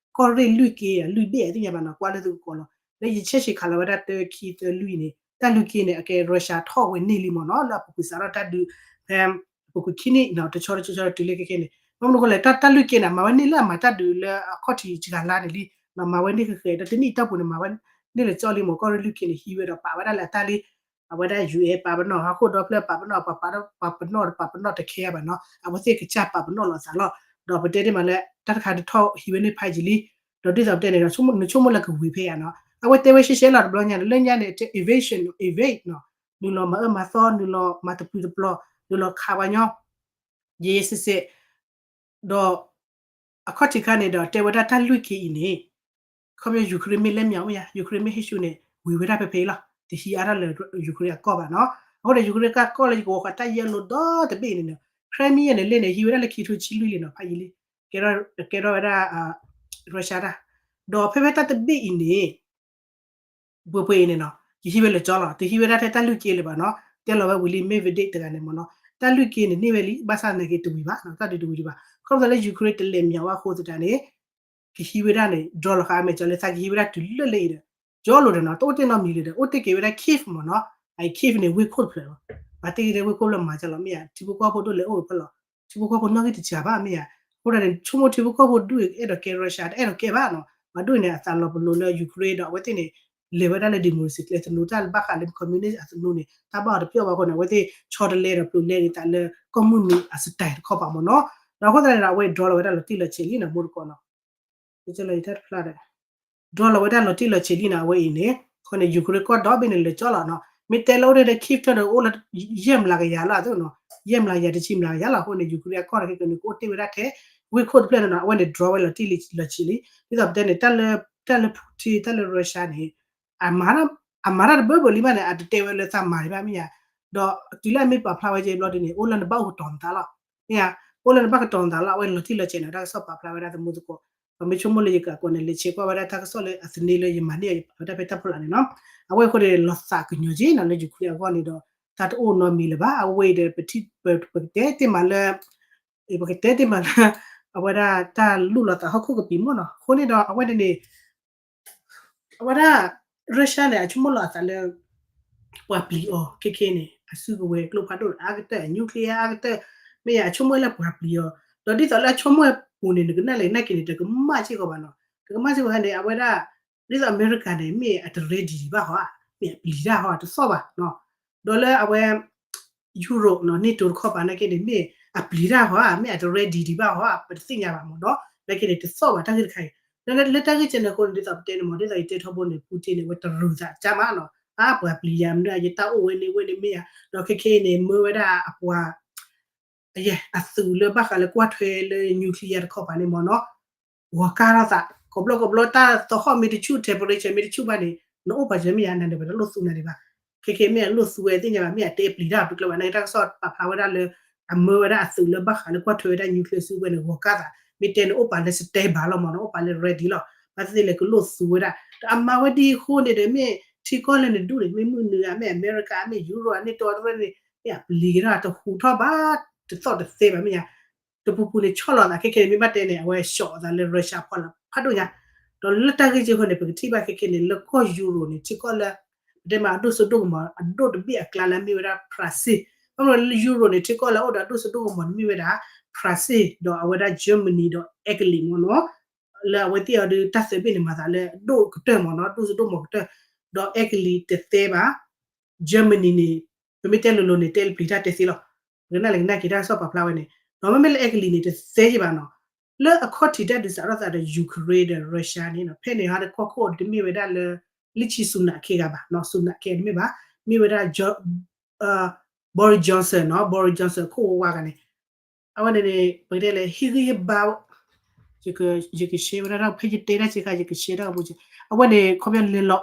ကီၢ်ရ့ၣ်လွံၢ်က့ လွံၢ်ဘ့ၣ်အသ့ၣ်ညါဘၣ်နီၤ, ကွၢ်လၢသုကကိးလီၤ, လၢယဆဲးဆံးခးလီၤဝဲဒၣ်တၢခံသၢလွံၢ်အံၤန့ၣ် တၢ်လွံၢ်က့န့ၣ် အကဲ Russia ထီၣ်ဝဲန့ၢ်လံမ့ၢ်နီၤ, လၢအပူၤကွံာ်စးထီၣ်တၢ်ဒုး ဖဲ ပူၤကွံာ်ခံနံၣ်နီၤ တဆီတဆီဆီတုၤလၢခဲခဲန့ၣ် ဘၣ်မနုၤအဃိလဲၣ် တၢ်တၢ်လွံၢ်က့န့ၣ် မၤဝဲန့ၢ်လၢအမၤတၢ်ဒုးလၢအခီၣ်ထံးတဂၤလါန့ၣ်လံ, မၤဝဲန့ၢ်ဃဲဃဲ ဒီးတနံၣ်အတီၢ်ပူၤန့ၣ် မၤဝဲန့ၢ်လၢကၠီလံမ့ၢ် ကီၢ်ရ့ၣ်လွံၢ်က့န့ၣ် ဟံးဝဲဒီးပာ်ဝဲဒၣ်လၢအတၢ်လံ အဝဲဒၣ် ယူၢ်အဲၣ် ပာ်ပနီၣ် ဟီၣ်ခိၣ်ဒီဖျၢၣ်ပာ်ပနီၣ် ပှၤပာ်ပနီၣ်ဒီးပာ်ပနီၣ်တခဲဘၣ်နီၤ အဝဲသ့ၣ်ကစၢ်ပာ်ပနီၣ်လီၤအသးလီၤ, ဒီးပတဲတ့ၢ်မးလၢ တၢ်တခါတထီၣ်ဟံးဝဲန့ၢ်ဖးယံာ်လံ, ဒီးဒ်သိးပတဲန့ၣ်ဒီး နဆိကမိၣ်လၢကဝံၤဖဲယၤနီၤ အဝဲတဲဝဲရှဲရှဲလီၤတဘျီညါန့ၣ် လၢညါန့ၣ် evasion, evade နီၤ, နုာ်လီၤမၤအၢမၤသီ နုာ်လီၤမၤတပျုာ်တပျီၤ နုာ်လီၤခးပှၤညီ ယဲယဲစဲစဲ ဒီး အခီၣ်ထံးခါန့ၣ်ဒီး တဲဝဲဒၣ်တၢ်လွံၢ်က့အံၤန့ၣ် ခီဖျိ Ukraine မ့ၢ်လဲၤမၠးမ့ၢ်ယါ Ukraine မ့ၢ်ဟ့ၣ်ဆူၣ်န့ၣ် ဝံၤဝဲဒၣ်ဖဲဖဲအံၤလီၤ. တဟံးအါထီၣ်လၢ Ukraine အကီၢ်ဘၣ်နီၤ. အဃိဒီး Ukraine ကီၢ်လၢယကဝီၤဃာ်တၢ်ယဲၢ်လိာ်ဒီတဘ့ၣ်န့ၣ်နီၤ Crimea န့ၣ် လ့ၣ်န့ၣ် ဟံးဝဲဒၣ်လၢခံထိဆံလွံၢ်လံနီၤ ဖးယံာ်လံ. ကဲထီၣ်ဝဲဒၣ် Russia တၢ် ဒီးဖဲဖဲတၢ်တဘ့ၣ်အံၤန့ၣ် ပှဲၤပှဲၤအံၤန့ၣ်နီၤ ယဟံးဝဲလၢကၠီလီၤ. တဟံးဝဲဒၣ်ထဲတၢ်လွံၢ်က့လၢၤဘၣ်နီၤ. တဲလီၤဝဲဝံၤလံ Medvedev တဂၤန့ၣ်မ့ၢ်နီၤ. တၢ်လွံၢ်က့န့ၣ်န့ၢ်ဝဲလံ ဘၣ်ဆၣ်သနာ်က့တဝံၤဘၣ်နီၤ တၢ်ဒုးတဝံၤဒံးဘၣ်. ခီဖျိလၢ Ukraine တလဲၤမၠးဝဲအဃိသတးန့ၣ် ကဟံးဝဲဒၣ်န့ၣ် draw လီၤဃာ်အမဲာ်ကၠီလၢသးကဟံးဝဲဒၣ်တုၤလၢလၢအံၤဒီး ကၠီလိၤဒီးနီၤ တအိၣ်တ့ၢ်နီတမံၤလၢၤဒီး အိၣ်တ့ၢ်က့ၤဝဲဒၣ် Kyiv မ့ၢ်နီၤ. အ Kyiv န့ၣ် ဝ့ၢ်ခိၣ်တဖျၢၣ်လီၤ. ပှၤတ့ၢ်က့ၤထဲဝ့ၢ်ခိၣ်လၢမၤကၠီလီၤ မ့ၢ်ယါ ထံဖိကီၢ်ဖိဒိၣ်လဲၤအိၣ်ဖဲလီၤ. ထံဖိကီၢ်ဖိနီၣ်ဂံၢ်တစှၤဘၣ်မ့ၢ်ယါ. အဃိဒီးန့ၣ် ဆိကမိၣ်ထံဖိကီၢ်ဖိဒိၣ်အဲၣ်ဒိးကဲ Russia တအဲၣ်ဒိးကဲဘၣ်နီၤ. ပှၤဒိၣ်န့ၣ် အသးလီၤပလိာ်လၢ Ukraine ဒီးအဝဲသ့ၣ်န့ၣ် လဲၤဝဲဒၣ်လၢ democracy ကျဲသနူတၢ်ဘၣ်ဃးလၢ communist အသနူန့ၣ် တၢ်ဘၣ်အီၤတပျီၢ်ဘၣ်အဃိန့ၣ် အဝဲသ့ၣ်ဆီတလဲဒီးပျိၤလဲက့ၤသးလၢကီၢ်မုၢ်နုာ်အ style တခီပၤမ့ၢ်နီၤ. ဒီးအဃိသတးန့ၣ်ဒီး အဝဲ draw လီၤဝဲဒၣ်လီၤတံၢ်လီၤဆဲးလံနီၤ မိၢ်တကိးနီၤ. တၢ်တဖျါဒီး draw လီၤဝဲဒၣ်လီၤတံၢ်လီၤဆဲးလံနီၤ အဝဲအံၤန့ၣ် အဃိန့ၣ် Ukraine ကီၢ်ဒီဘ့ၣ်န့ၣ် လဲၤကၠီလီၤနီၤ. မ့ၢ်တဲလၢအိၣ်ထဲ Kyiv တၢ်ဒီးအိၣ်လၢ ယဲၢ်မျးကယၤလီၤအသိးနီၤ. ယဲၢ်မျးကယၤ တဆံမျးကယၤလီၤ. အဃိန့ၣ် Ukraine အကီၢ်န့ၣ် ခဲကနံၣ် ကအိၣ်တ့ၢ်ဝဲဒၣ်ထဲ ဝ့ၢ်ခိၣ်တဖျၢၣ်န့ၣ်နီၤ အဝဲန့ၣ် draw ဝဲလီၤတံၢ်လီၤဆဲးလံ. ဒ်သိးပတဲန့ၣ် တၢ်လၢ တၢ်လၢ Putin တၢ်လၢ Russia န့ၣ် အမၤတၢ်တဘၢဘၢလံဘၣ်န့ၣ် အတတဲဝဲလၢသးမၤဒံးဘၣ်မ့ၢ်ယါ. ဒီးတုၤလၢအမ့ၢ်ပာ်ဖျါဝဲကဲဘျီဒ်န့ၣ် အိၣ်လၢနဘၣ်အိၣ်ကတီၤနသးလီၤ. မ့ၢ်ဧါ, အိၣ်လၢနဘၣ်ကတီၤနသးလီၤ, အဝဲလီၤတံၢ်လီၤဆဲးန့ၣ် တၢ်ကစီၣ်ပာ်ဖျါဝဲဒၣ်သမူသကိး, ပမ့ၢ်ဆိကမိၣ်လၢယကအကိးန့ၣ် လဲၤဆဲးကွၢ်ဝဲဒၣ်တၢ်ကစီၣ်လၢအသန့လၢယမၤန့ၢ်အဝဲဒၣ်ဖဲတၢ်ဖီလာ်န့ၣ်နီၤ, အဝဲအဃိန့ၣ် လီၤသးကညီၤက့နီၤ လၢ Ukraine အဂီၢ်န့ၣ်ဒီး တၢ်တအိၣ်နီတမံၤလၢၤဘၣ်, အဝဲအံၤဒီး ပကတဲတ့ၢ်မးလၢ ပကတဲတ့ၢ်မးလၢ အဝဲဒၣ်တၢ်လူၢ်လီၤသးဟီၣ်ခိၣ်ကပံာ်မ့ၢ်နီၤ, အဃိန့ၣ်ဒီး အဝဲန့ၣ်န့ၣ် အဝဲဒၣ် Russia န့ၣ် အဆိကမိၣ်လီၤအသးလၢ ပှၤပျံၤအီၤခဲခဲန့ၣ် အစုကဝဲၤကျိဖးဒိၣ်အါကတၢၢ် nuclear အါကတၢၢ်, မ့ၢ်ယါအဆိကမိၣ်လၢပှၤပျံၤအီၤ, ဒီးဒ်သိးလၢအဆိကမိၣ်ပူၤန့ၣ် နကနၣ်လဲၣ်နၢ်က့ၤန့ၣ် တကမၣ်စ့ၢ်ကီးဘၣ်နီၤ, တကမၣ်စ့ၢ်ကီးန့ၣ် အဝဲဒၣ် ဒ်သိးအမဲရကၤန့ၣ် မ့ၢ်အတ ready ဘၣ်ဟီဧါ, မ့ၢ်အပျံၤတၢ်ဟီဧါ တသီၣ်ဘၣ်နီၤ, ဒီးလၢအဝဲ Europe နီၤ NATO တခီပၤနာ်က့န့ၣ် မ့ၢ်အပျံၤတၢ်ဟီဧါ မ့ၢ်အတ ready ဒံးဘၣ်ဟီဧါ ပတသ့ၣ်ညါဘၣ်မ့ၢ်နီၤ, နာ်က့န့ၣ် တသီၣ်ဘၣ်တၢ်ဂ့ၢ်တခါအံၤ, လၢတၢ်ဂ့ၢ်ကဲန့ၣ်အဃိန့ၣ် ဒ်သိးပတဲန့ၣ်မ့ၢ် ဒ်သိးယတဲထီဘိန့ၣ် Putin န့ၣ် အဝဲတရူးသးကါမးနီၤ, အါပှၤပျံၤယၤမနုၤ ယတၢ်အိၣ်ဝဲန့ၣ်ဝဲန့ၣ်မ့ၢ်ဧါ, ဒီးခဲခဲအံၤန့ၣ် မၢဝဲဒၣ်အပှၤ အယဲၢ် အသုးလၢဘၣ်ဃးလၢကွၢ်ထွဲလၢ nuclear တခီပၤန့ၣ်မ့ၢ်နီၤ, ဂီၤကါထီၣ်သး ကိးဘျီကိးဘျီ တၢ်သဟီၣ်မ့ၢ်တဆူၣ် temperature မ့ၢ်တဆူၣ်ဘၣ်န့ၣ် နအိၣ်ပာ်စၢၤမ့ၢ်ယါ နၤန့ၣ်ပတလိၣ်သူနၤဒံးဘၣ်, ခဲခဲမ့ၢ်အလိၣ်သူဝဲသ့ၣ်ညါဘၣ် မ့ၢ်အတဲပျံၤတၢ်တကျၢၤဘၣ် နာ်က့တၢ်ကစီၣ်ပာ်ဖျါဝဲဒၣ်လၢ အမၢဝဲဒၣ်အသုးလၢဘၣ်ဃးလၢကွၢ်ထွဲဝဲဒၣ် nuclear စုကဝဲၤန့ၣ် ဂီၤကါသး မ့ၢ်တဲန့ၣ်အိၣ်ပာ်လၢ standby လီၤမ့ၢ်နီၤ အိၣ်ပာ်လၢ ready လီၤ, ဘၣ်သ့ၣ်သ့ၣ်လဲၣ်ကလိၣ်သူဝဲဒၣ် ဒီးအမၤဝဲဒ်အဃိန့ၣ်ဒီး မ့ၢ်ထံကီၢ်လၢနဒူၣ်န့ၣ် မ့ၢ်မုၢ်နုာ်ဧါ မ့ၢ်အမဲရကၤ မ့ၢ် Europe န့ၣ် တီတရၢန့ၣ် မ့ၢ်အပျံၤက့ၤထီၣ် တဟူးထီၣ်ဘၣ် တသီၣ်တသဲဘၣ်မ့ၢ်ယါ တပူၤပူၤန့ၣ် ဆီၣ်လီၤသးခဲခဲန့ၣ် မ့ၢ်ဘၣ်တဲန့ၣ် အဝဲ shock အသးလၢ Russia ဖီလာ်ဖးဒိၣ်ညါ, ဒီးလၢတၢ်ဂ့ၢ်ကဲအဃိန့ၣ် ပကထံၣ်ဘၣ်ခဲခဲန့ၣ် လၢကီၢ် Europe န့ၣ် ထံကီၢ်လၢ ပတဲမးအဒိၣ်စိဒိၣ်ကမီၤ အဒိၣ်တဘ့ၣ်အကျါလၢအမ့ၢ်ဝဲဒၣ် France, ဘၣ်မနုၤလၢ Europe န့ၣ် ထံကီၢ်လၢအအိၣ်ဒီးအဒိၣ်စိဒိၣ်ကမီၤန့ၣ်မ့ၢ်ဝဲဒၣ် France ဒီးအဝဲဒၣ် Germany ဒီး Italy မ့ၢ်နီၤ, လၢအဝဲသ့ၣ်အီၤဒီးတၢ်သၢဘ့ၣ်န့ၣ် မၤသးလၢအဒိၣ်ကတၢၢ်မ့ၢ်နီၤ ဒိၣ်စိဒိၣ်ကမီၤကတၢၢ်, ဒီး Italy တသဲဘၣ် Germany န့ၣ် ပမ့ၢ်တဲလိၤလိၤန့ၣ် တဲလၢပျံၤတၢ်တဲသ့လီၤ. ပကနၣ်လဲၤကနၣ်က့ၤ တၢ်ကစီၣ်ပာ်ဖျါဝဲန့ၣ် ဒီးမ့မ့ၢ်လၢ Italy န့ၣ် တသဲက့ၤဘၣ်နီၤ. လၢအခီၣ်ထံးတၢ်ဒုးစးထီၣ်သးဒီး Ukraine ဒီး Russia န့ၣ်နီၤ ဖဲန့ၣ်ဟီဒီးကီၢ်ခိၣ်အီၤတမ့ၢ်ဝဲဒၣ်လၢ လၢခံ Sunak ခံဂၤဘၣ်နီၤ Sunak ခံဂၤတမ့ၢ်ဘၣ် မ့ၢ်ဝဲဒၣ် Boris Johnson နီၤ Boris Johnson ခိၣ်ဝါဝါဂၤန့ၣ် အဝဲန့ၣ်န့ၣ် ပကတဲလဲၣ် ဟ့ၣ်ဂံၢ်ဟ့ၣ်ဘါ ယက ယက share ဝဲဒၣ် ဖဲယတဲတၢ်စ့ၢ်ကီး ယက share တၢ်ကပူၤ အဝဲန့ၣ် ခီပညီလဲၤလီၤ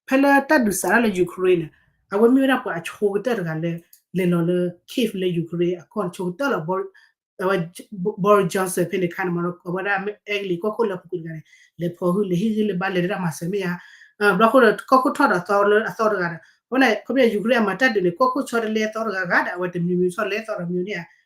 ဖဲလၢတၢ်ဒုးစးထီၣ်လၢ Ukraine န့ၣ် အဝဲမ့ၢ်ဝဲဒၣ်ပှၤအဆိကတၢၢ်တဂၤလၢ လဲၤလီၤလၢ Kyiv လၢ Ukraine အကီၢ်ဆိကတၢၢ်လီၤ. အဝဲ Boris Johnson ဖဲန့ၣ်ခါန့ၣ်မ့ၢ်နီၤ အဝဲဒၣ် Italy ကီၢ်ခိၣ်လၢအပူၤကွံာ်တဂၤန့ၣ် လဲၤဖီၣ်ဟုၣ် လဲၤဟ့ၣ်ဂံၢ်လဲၤဘါ လဲၤတၢ်မၤစၢၤမ့ၢ်ဧါ. ဘျီဃိဒီး ကီၢ်ခိၣ်ထီၣ်ဒီးအသီလၢအသီတဂၤဒီး အဝဲန့ၣ် ခီပညီ Ukraine အမၤတၢ်ဒုးန့ၣ် ကီၢ်ခိၣ်ဆီတလဲအသီတဂၤဂၤဒီး အဝဲတမံၤမံၤဆီတလဲအသီတမံၤန့ၣ်ဧါ.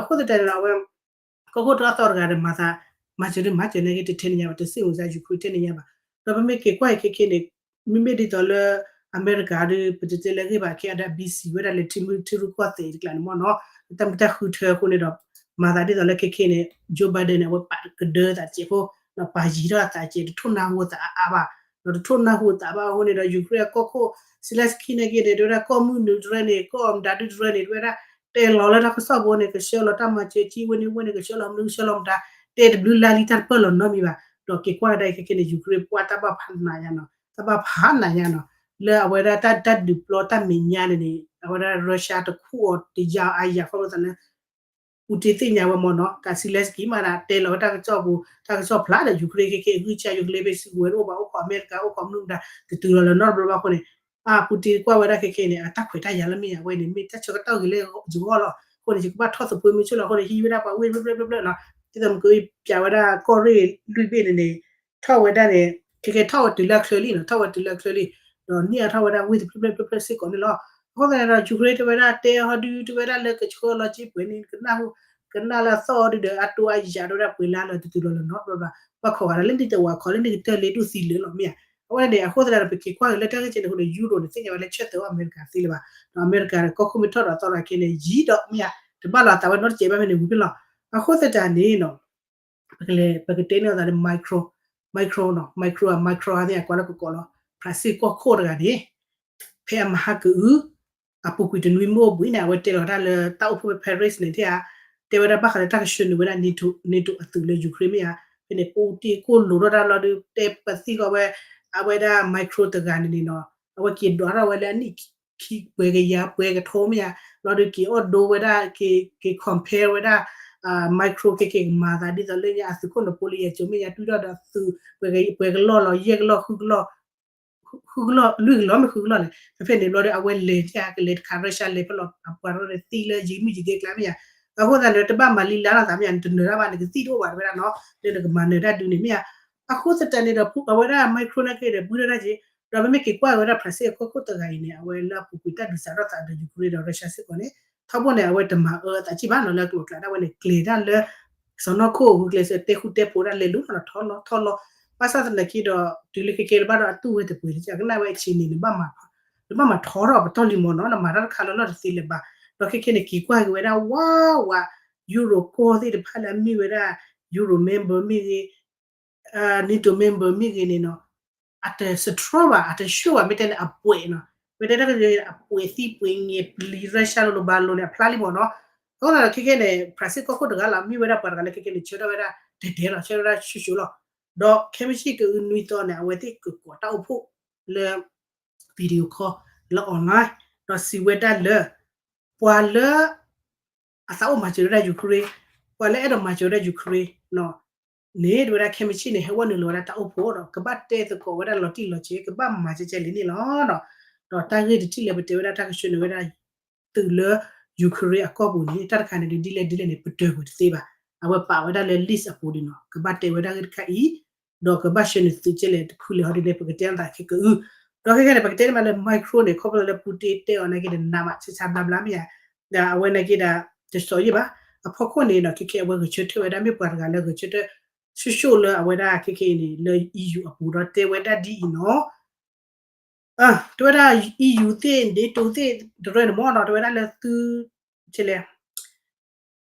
အဃိသတးန့ၣ်ဒီး အဝဲ ကီၢ်ခိၣ်ထီၣ်အသီတဂၤဒီး မၤသး မၤစၢၤဒ်မၤစၢၤနာ်က့ တထဲန့ၣ်ညါဘၣ် တစ့ၣ်မုၢ်စၢ် Ukraine ထဲန့ၣ်ညါဘၣ်. ဒီးပမ့ၢ်က့ၤကွၢ်အံၤခဲခဲန့ၣ် မ့မ့ၢ်ဒ်သိးလၢ အမဲရကၤဒီး ပတတဲလၢအဂ့ၢ်ဘၣ် ခဲအံၤဒီး busy ဝဲဒၣ်လၢထံမုၢ်ထံရူၢ်ကီၢ်သဲးတကျါန့ၣ်မ့ၢ်နီၤ တၢ်မုာ်တၢ်ဃုထၢအဃိန့ၣ်ဒီး မၤသးဒ်သိးလၢခဲခဲန့ၣ် Joe Biden န့ၣ် အဝဲပာ်ကဒၢသးစဲးဖိ ဒီးပာ်ယံၤထီၣ်အသးစဲး တထိၣ်နၢ်ဟူအသးအါအါဘၣ် ဒီးတထိၣ်နၢ်ဟူအသးဘၣ်အဃိန့ၣ်ဒီး Ukraine အကီၢ်ခိၣ် Zelenskyy နာ်က့န့ၣ် တဲဝဲဒၣ်ကီၢ်မုၢ်နုာ်တရၢန့ၣ် ကီၢ်မတၤဒုတရၢန့ၣ် တဲဝဲဒၣ် တဲလီၤလၢတၢ်ကစီၣ်ဖိန့ၣ် ကဆှၢလီၤတၢ်မၤစၢၤကံဝဲန့ၣ်ဝဲန့ၣ် ကဆှၢလီၤမနုၤကဆှၢလီၤမတၤ တဲတဘျုးလါလံ တၢ်တပၢၢ်လီၤနီတမံၤဘၣ် ဒီးက့ၤကွၢ်ကဒါအံၤခဲခဲန့ၣ် Ukraine ပှၤတၢ်ဘၣ်ဖးနးညါနီၤ တၢ်ဘၣ်ဖးနးညါနီၤ လၢအဝဲဒၣ်တၢ်ဒုးပျီတၢ်မဲာ်ညါန့ၣ်န့ၣ် အဝဲဒၣ် Russia တခူၣ်အီၤတယါအါယၤ ခီဖျိသးလၢ Putin သ့ၣ်ညါဝဲမ့ၢ်နီၤ ကး Zelenskyy မးဒၣ် တဲလီၤဝဲတၢ်ကစီၣ်ပူၤ တၢ်ကစီၣ်ဖျါဒီး Ukraine ခဲခဲအဂံၢ်စၢ် ယိၤကျဲဖဲစုကဝဲၤတအိၣ်ဘၣ် အိၣ်ခိးအမဲရကၤ အိၣ်ခိးမနုၤမတၤ တတုၤလီၤလၢၤနီတဘျီဘၣ်အဃိန့ၣ် အါ Putin ကွၢ်ဝဲဒၣ်ခဲခဲန့ၣ် အတၢ်ခွဲးတၢ်ယာ်လၢမ့ၢ်ယၤဝဲန့ၣ် မ့ၢ်တၢ်ဆၢကတီၢ်ဂ့ၤလၢယဂီၢ်လီၤ အဃိန့ၣ် ယကဘၣ်ထီၣ်သဖိမ့ၢ်ဆိၣ်လီၤအဃိန့ၣ် ဟံးဝဲဒၣ်ပှၤဝ့ၢ်ဖျၢၣ်ဖျၢၣ်ဖျၢၣ်ဖျၢၣ်နီၤ ဒ်သိးမ့ၢ်ကပျးဝဲဒၣ်ကီၢ်ရ့ၣ်လွံၢ်ဘ့ၣ်န့ၣ်န့ၣ် ထီၣ်ဝဲဒၣ်န့ၣ် ခဲခဲထီၣ်ဝဲတုၤလၢအချၢလံနီၤ ထီၣ်ဝဲတုၤလၢအချၢလံ ဒီးန့ၢ်အါထီၣ်ဝဲဒၣ်ဝ့ၢ်တဖျၢၣ်ဖျၢၣ်ဖျၢၣ်ဖျၢၣ်စ့ၢ်ကီးန့ၣ်လီၤ အဃိသတးဒီး Ukraine တဲဝဲဒၣ်တဲဟီဒု တဲဝဲဒၣ်လၢကဆှၢလီၤစ့ပှဲၤန့ၣ် ကနၣ်ဟူ ကနၣ်လၢအသီၣ်အီၤဒုဒီး အတိအယၤတဲဝဲဒၣ်ပှဲၤလါလီၤ တတုၤလီၤလၢၤနီတဘျီဘၣ် ဘၣ်ခိးဂၤဒီးလၢနံၣ်တဝၤခီလၢနံၣ်ကတၢၢ်လ့ဒိၣ်သံလၢာ်လီၤမ့ၢ်ဧါ အဝဲန့ၣ် အဃိသတးဒီး ပက့ၤကွၢ်က့ၤလၢတၢ်ဂ့ၢ်ကဲန့ၣ်အဃိန့ၣ် Europe န့ၣ် သ့ၣ်ညါဝဲလၢဆၢတဲာ်အီၤအမဲရကၤသ့လၢၤဘၣ် ဒီးအမဲရကၤဒီးကီၢ်ခိၣ်မ့ၢ်ထီၣ်ဒီးအသီတဂၤခဲန့ၣ် ယံၤဒီးမ့ၢ်ဧါ တဘၣ်လီၤအသးဝဲနီတစဲးဘၣ်ဖဲန့ၣ်ဝံၤဖဲလီၤ အဃိသတးန့ၣ်နီၤ ပကလဲၤ ပကတဲန့ၢ်အသးလၢ micro micro နီၤ micro အ micro အသ့ၣ်အကွၢ်လၢကကိးလီၤ ဖရၣ်စ့ၣ်ကီၢ်ခိၣ်တဂၤန့ၣ် ဖဲအမဟါကအု အပူၤကွံာ်တနွံမုၢ်အိၣ်ဘှံးန့ၣ် အဝဲတဲလီၤတၢ်လၢတၢ်အိၣ်ဖှိၣ်ဖဲ Paris န့ၣ် ထဲဧါ တဲဝဲဒၣ်ဘၣ်ဃးလၢတၢ်ကဆှၢနုာ်ဝဲဒၣ် NATO NATO အသုးလၢ Ukraine မ့ၢ်ဧါ ဖဲန့ၣ် Putin ကိၢ်လိာ်ထီၣ်တၢ်လီၤဒုး တဲပသံၣ်ဃီဝဲ အဝဲဒၣ် micro တဂၤန့ၣ်န့ၣ်နီၤ အဝဲက့ၤဒွးထီၣ်ဝဲလၢအနံၣ်ခံပှဲၤကယၤပှဲၤကထိမ့ၢ်ဧါ လီၤဒုးက့ၤအီၣ်ဒိဝဲဒၣ် က့ၤ compare ဝဲဒၣ် micro က့ၤက့ၤကမၤသးဒ်သိးလၢညါအသုးခိၣ် Napoleon ကၠိမ့ၢ်ညါတွံၢ်ထီၣ်ဒီးသုး ပှဲၤကလီၢ်လီၤ ယဲၢ်ကလီၢ် ဃုကလီၢ် ဃုကလီၢ် လွံၢ်ကလီၢ်မ့ၢ်ဃုကလီၢ်လဲၣ် ဖဲဖဲန့ၣ်ဘျီဒီး အဝဲလဲၤထဲကလဲၤတခါ Russia လဲၤဖဲလီၤ အပှၤထီၣ်ဒီးသံလၢယံၤမုၢ်ယံၤဂ့ၤကျါမ့ၢ်ဧါ အဃိသတးန့ၣ် တဘၣ်မၤလံလါလိာ်သးမ့ၢ်ဧါ, နတနၢၤတၢ်ဘၣ် နကသံၣ်တအိၣ်ဘၣ် တဲဝဲဒၣ်နီၤ, လၢနကမၤနၢၤတၢ်ဒုန့ၣ်မ့ၢ်ဧါ. အဃိသတးန့ၣ်ဒီး အဝဲဒၣ် Macron နာ်က့ဒီး ဘုၣ်ထီၣ်တၢ်က့ၤ, ဒီးပမ့ၢ်က့ၤကွၢ်က့ၤဝဲဒၣ် ဖရၣ်စ့ၣ်အကီၢ်ခိၣ်တဂၤအံၤန့ၣ် အဝဲလၢအပူၤကွံာ်တၢ်ဒုးစးထီၣ်သးဒီး Ukraine ဒီး Russia စ့ၢ်ကီးန့ၣ် ထီဘိန့ၣ် အဝဲတမၤအၢအသးကံၣ်ဘၣ်နီၤ လၢအကျိၤအကျဲဒၣ်ဝဲန့ၣ် ကျဲၤတၢ်လၢ စီၤနီၢ်ခိၣ်အဂုာ်ကျဲးစၢး တဲဃူတဲဖိးတၢ်လဲၤလူၤနီၤ ထီလီၤထီလီၤ, ဘၣ်ဆၣ်သနာ်က့ဒီး တုၤလၢခဲခဲလၢဘၣ်ဒီးအတူၢ်ဝဲတပှဲၤလၢ ကနၣ်ဝဲအဆံးန့ၣ် နဘၣ်မၤထီထီၣ်ပတီၢ်လံမ့ၢ်နီၤ နမၤတၢ်တခါလၢလီၢ်တသ့လၢၤဘၣ်, ဒီးခဲခဲန့ၣ် က့ၤကွၢ်က့ၤဝဲဒၣ် ဝါဝါ Euro ကီၢ်သ့ၣ်တဖၣ်လၢအမ့ၢ်ဝဲဒၣ် Euro member မ့ၢ်ဂ့ၤ NATO member မ့ၢ်ဂ့ၤန့ၣ်နီၤ, အတ strong ဘၣ် အတ sure ဘၣ် မ့ၢ်တဲန့ၣ်အပှဲၤနီၤ, မ့ၢ်တဲတၢ်ကယဲၢ်အပှဲၤသံပှဲၤငဲၤပျံၤ Russia လိၤလိၤဘၣ်လိၤန့ၣ် အဖျါလံမ့ၢ်နီၤ, အဃိသတးဒီးခဲခဲန့ၣ် ဖရၣ်စ့ၣ်ကီၢ်ခိၣ်တဂၤလီၤ မ့ၢ်ဝဲဒၣ်ပှၤတဂၤလၢခဲခဲန့ၣ် ဆၢထၢၣ်ဝဲဒၣ်တဲတဲလီၤ ဆၢထၢၣ်ဝဲဒၣ်ဆူၣ်ဆူၣ်လီၤ, ဒီးခဲမုၢ်ဆ့ၣ်ကအုနွံသီန့ၣ် အဝဲသ့ၣ်ကကိးတၢ်အိၣ်ဖှိၣ်လၢ video call လၢ online ဒီးစံးဝဲဒၣ်လၢ ပှၤလၢ အသးအိၣ်မၤစၢၤဝဲဒၣ် Ukraine, ပှၤလၢအဲၣ်ဒိးမၤစၢၤဝဲဒၣ် Ukraine န့ၣ် တဲဝဲဒၣ်ခဲမုၢ်ဆ့ၣ်န့ၣ် ဟဲဝဲနုာ်လီၤဝဲဒၣ်တၢ်အိၣ်ဖှိၣ်ဒီး ကဘၣ်တဲသကိးဝဲဒၣ်လီၤတံၢ်လီၤဆဲး ကဘၣ်မၤကဲကဲလံန့ၣ်လီၤ. ဒီးတၢ်ဂ့ၢ်တထံၣ်လၢပတဲဝဲဒၣ်တၢ်ကဆှၢနုာ်ဝဲဒၣ် သုးလၢ Ukraine အကီၢ်ပူၤန့ၣ် တၢ်တခါန့ၣ်ဒ်လဲၣ်ဒ်လဲၣ်န့ၣ် ပတၢၢ်ကွံာ်တသ့ဘၣ်. အဝဲပာ်ဝဲဒၣ်လၢ list အပူၤန့ၣ်နီၤ ကဘၣ်တဲဝဲဒၣ်ဂ့ၢ်တခါအံၤ ဒီးကဘၣ်ဆှၢနုာ်သုးကဲလဲၣ်တဖုလဲၣ်ဟီဒ်န့ၣ် ပကတဲအသးခဲကအု, ဒီးခဲခဲန့ၣ် ပကတဲန့ၣ်မးလၢ Macron န့ၣ် ခီဖျိလၢ Putin တဲအီၤနာ်က့ဒီး နးမးဆါဆါဘျါဘျါမ့ၢ်ဧါ, ဒီးအဝဲနာ်က့ဒီး တစီၤယံၣ်ဘၣ်, အဖီခိၣ်န့ၣ်ဒီး ခဲခဲအဝဲဂဲၤဆၢထၢၣ်ဝဲဒၣ်မ့ၢ်ပှၤတဂၤလၢဂဲၤဆၢထၢၣ် ဆူၣ်ဆူၣ်လၢအဝဲဒၣ်ခဲခဲအံၤန့ၣ် လၢ EU အပူၤဒီးတဲဝဲဒၣ်ဒ်အံၤနီၤ တဲဝဲဒၣ် EU သ့ၣ် NATO သ့ၣ် တရၢန့ၣ်မ့ၢ်နီၤ တဲဝဲဒၣ်လၢသု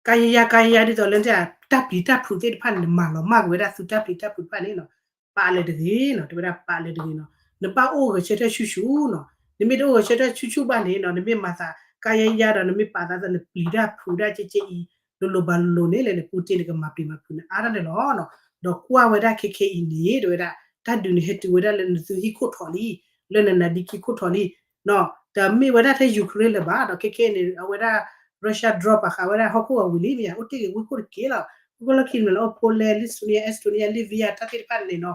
ကါယါယါ ကါယါယါ ဒ်သိးလၢ တၢ်ပျံၤတၢ်ဖုးသ့ၣ်တဖၣ်န့ၣ် နမၤလီၤမၢ်ကွံာ်ဝဲဒၣ်သုတၢ်ပျံၤတၢ်ဖုးတဖၣ်န့ၣ်နီၤ ပာ်လၢတဂ့ၤနီၤ တဲဝဲဒၣ်ပာ်လၢတဂ့ၤနီၤ နဘၣ်အိၣ်ဂဲၤဆၢထၢၣ်ဆူၣ်ဆူၣ်နီၤ နမ့ၢ်တအိၣ်ဂဲၤဆၢထၢၣ်ဆူၣ်ဆူၣ်ဘၣ်န့ၣ်နီၤ နမ့ၢ်မၤသး ကါယါယါ ဒီးနမ့ၢ်ပာ်သးဒီး နပျံၤတၢ်ဖုးတၢ်ကဲကဲအံၤ လိၤလိၤဘၣ်လိၤလိၤန့ၣ်လဲၣ်န့ၣ် Putin န့ၣ် ကမၤပျံၤမၤဖုးနအါဒၣ်န့ၣ်လီၤ. ဒီးကွၢ်ဝဲဒၣ်ခဲခဲအံၤန့ၣ် တဲဝဲဒၣ် တၢ်ဒုးန့ၣ်ဟဲတုၤဝဲဒၣ်လၢနသုဟံၣ်ခိၣ်ထီၣ်လံ လၢနနၤဒ့ခံခိၣ်ထီၣ်လံ တမ့ၢ်ဝဲဒၣ်ထဲ Ukraine လၢၤဘၣ်ဒီး ခဲခဲန့ၣ် အဝဲဒၣ် Russia drone ပာ်ဃာ်ဝဲဒၣ်ဟီၣ်ခိၣ်အဝံၤလံမ့ၢ်ဧါ အိၣ်တ့ၢ်ဂ့ၤဝံခိၣ်တက့ၢ်လီၤ. ဟီၣ်ခိၣ်လီၢ်ခံန့ၣ်လီၤ အိၣ် Poland, Lithuania, Estonia, Latvia တၢ်သ့ၣ်တဖၣ်န့ၣ်နီၤ